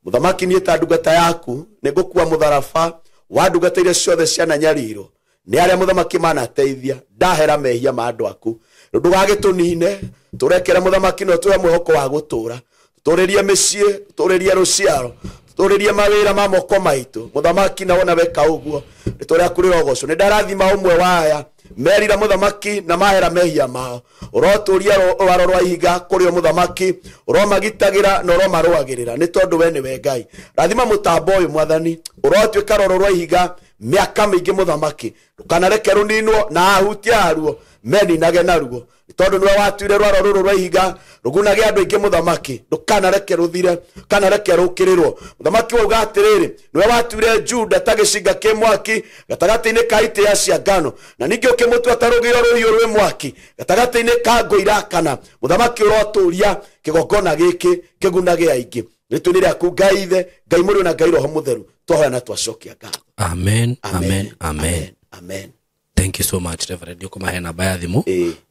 Mũthamaki niĩ ta ndungata yaku nĩ ngũkua mũtharaba wa ndungata iria ciothe ciananyarirwo nĩ arĩa mũthamaki manateithia, ndahera mehia ma andũ aku. Ndũgagĩtũnine, tũrekere mũthamaki na ũtũhe mwĩhoko wa gũtũũra. Tũtũũrĩrie mĩciĩ, tũtũũrĩrie rũciaro, tũtũũrĩrie mawĩra ma moko maitũ. Mũthamaki na wona weka ũguo, rĩtwa rĩaku rĩrogocwo. Nĩ ndarathima ũmwe wa aya merira mũthamaki na mahera mehia mao. Ũrotũria rwaro rwa ihiga kũrĩ o mũthamaki, ũromagitagĩra na ũromarũagĩrĩra, nĩ tondũ we nĩwe Ngai. Rathima mũtambo ũyũ mwathani, ũrotuĩka rwaro rwa ihiga mĩaka mĩingĩ mũthamaki, ndũkanareke rũninwo na ahutia aruo meninage naruo, nĩ tondũ nĩwe watuire rwaro rũrũ rwa ihiga rũgunage andũ aingĩ mũthamaki, ndũkanareke rũthire, ndũkanareke rũkĩrĩrwo. Mũthamaki wauga atĩrĩrĩ, nĩwe watuire Juda ta gĩcinga kĩ mwaki gatagatĩ-inĩ ka itĩĩa cia ngano, na ningĩ ũkĩmũtua ta rũgĩo rũhiũ rwĩ mwaki gatagatĩ-inĩ ka ngũ irakana. Mũthamaki ũrotũria kĩgongona gĩkĩ kĩgunage aingĩ. Rĩtwa-inĩ rĩaku Ngai Ithe, Ngai Mũriũ na Ngai Roho Mũtheru, twahoya na twacokia ngatho. Amen, amen, amen. Amen. Thank you so much Reverend. Ũkũmahe namba ya thimũ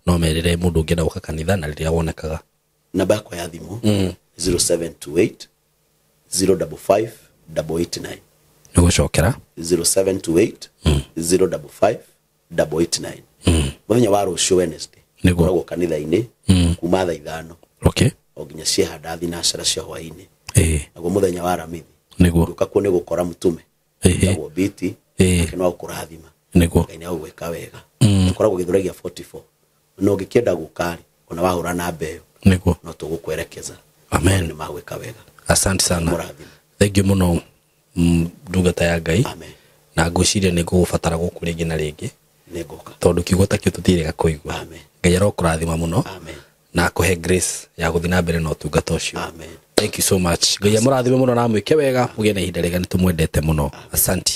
no merĩre mũndũ ũngĩenda gũka kanitha na rĩrĩa wonekaga. Namba yakwa ya thimũ 0728 055 889. Nĩ gũcokera 0728 055 889. Mũthenya wa rũciũ Wednesday ngoragwo kanitha-inĩ kuma thaa 5 Okay. o nginya ciehanda thinacara cia hwaĩ-inĩ. Naguo mũthenya wa Aramithi Nĩguo. ngũka kuo nĩ gũkora mũtume wĩtagwo Biti, nake no agũkũrathima. Nĩguo. Ngai nĩ agũgwĩka wega. Tũkoragwo Gĩthũrai 44. Na ũngĩkĩenda gũka rĩ, ona wahũra namba ĩyo Nĩguo. no tũgũkwerekeza. Amen. Nĩ magwĩka wega. Asante sana. Mũrathime. Thank you mũno ndungata ya Ngai. Amen. Na ngwĩciria nĩ ngũgũbatara gũkũ rĩngĩ na rĩngĩ. Nĩ ngũka. Tondũ kiugo ta kĩu tũtirĩga kũigua. Amen. Ngai arokũrathima mũno. Amen. Na akũhe grace ya gũthiĩ na mbere na ũtungata ũcio. Amen. Thank you so much. Ngai amũrathime mũno na amwĩke wega, mũgĩe na ihinda rĩega, nĩ tũmwendete mũno. Asante.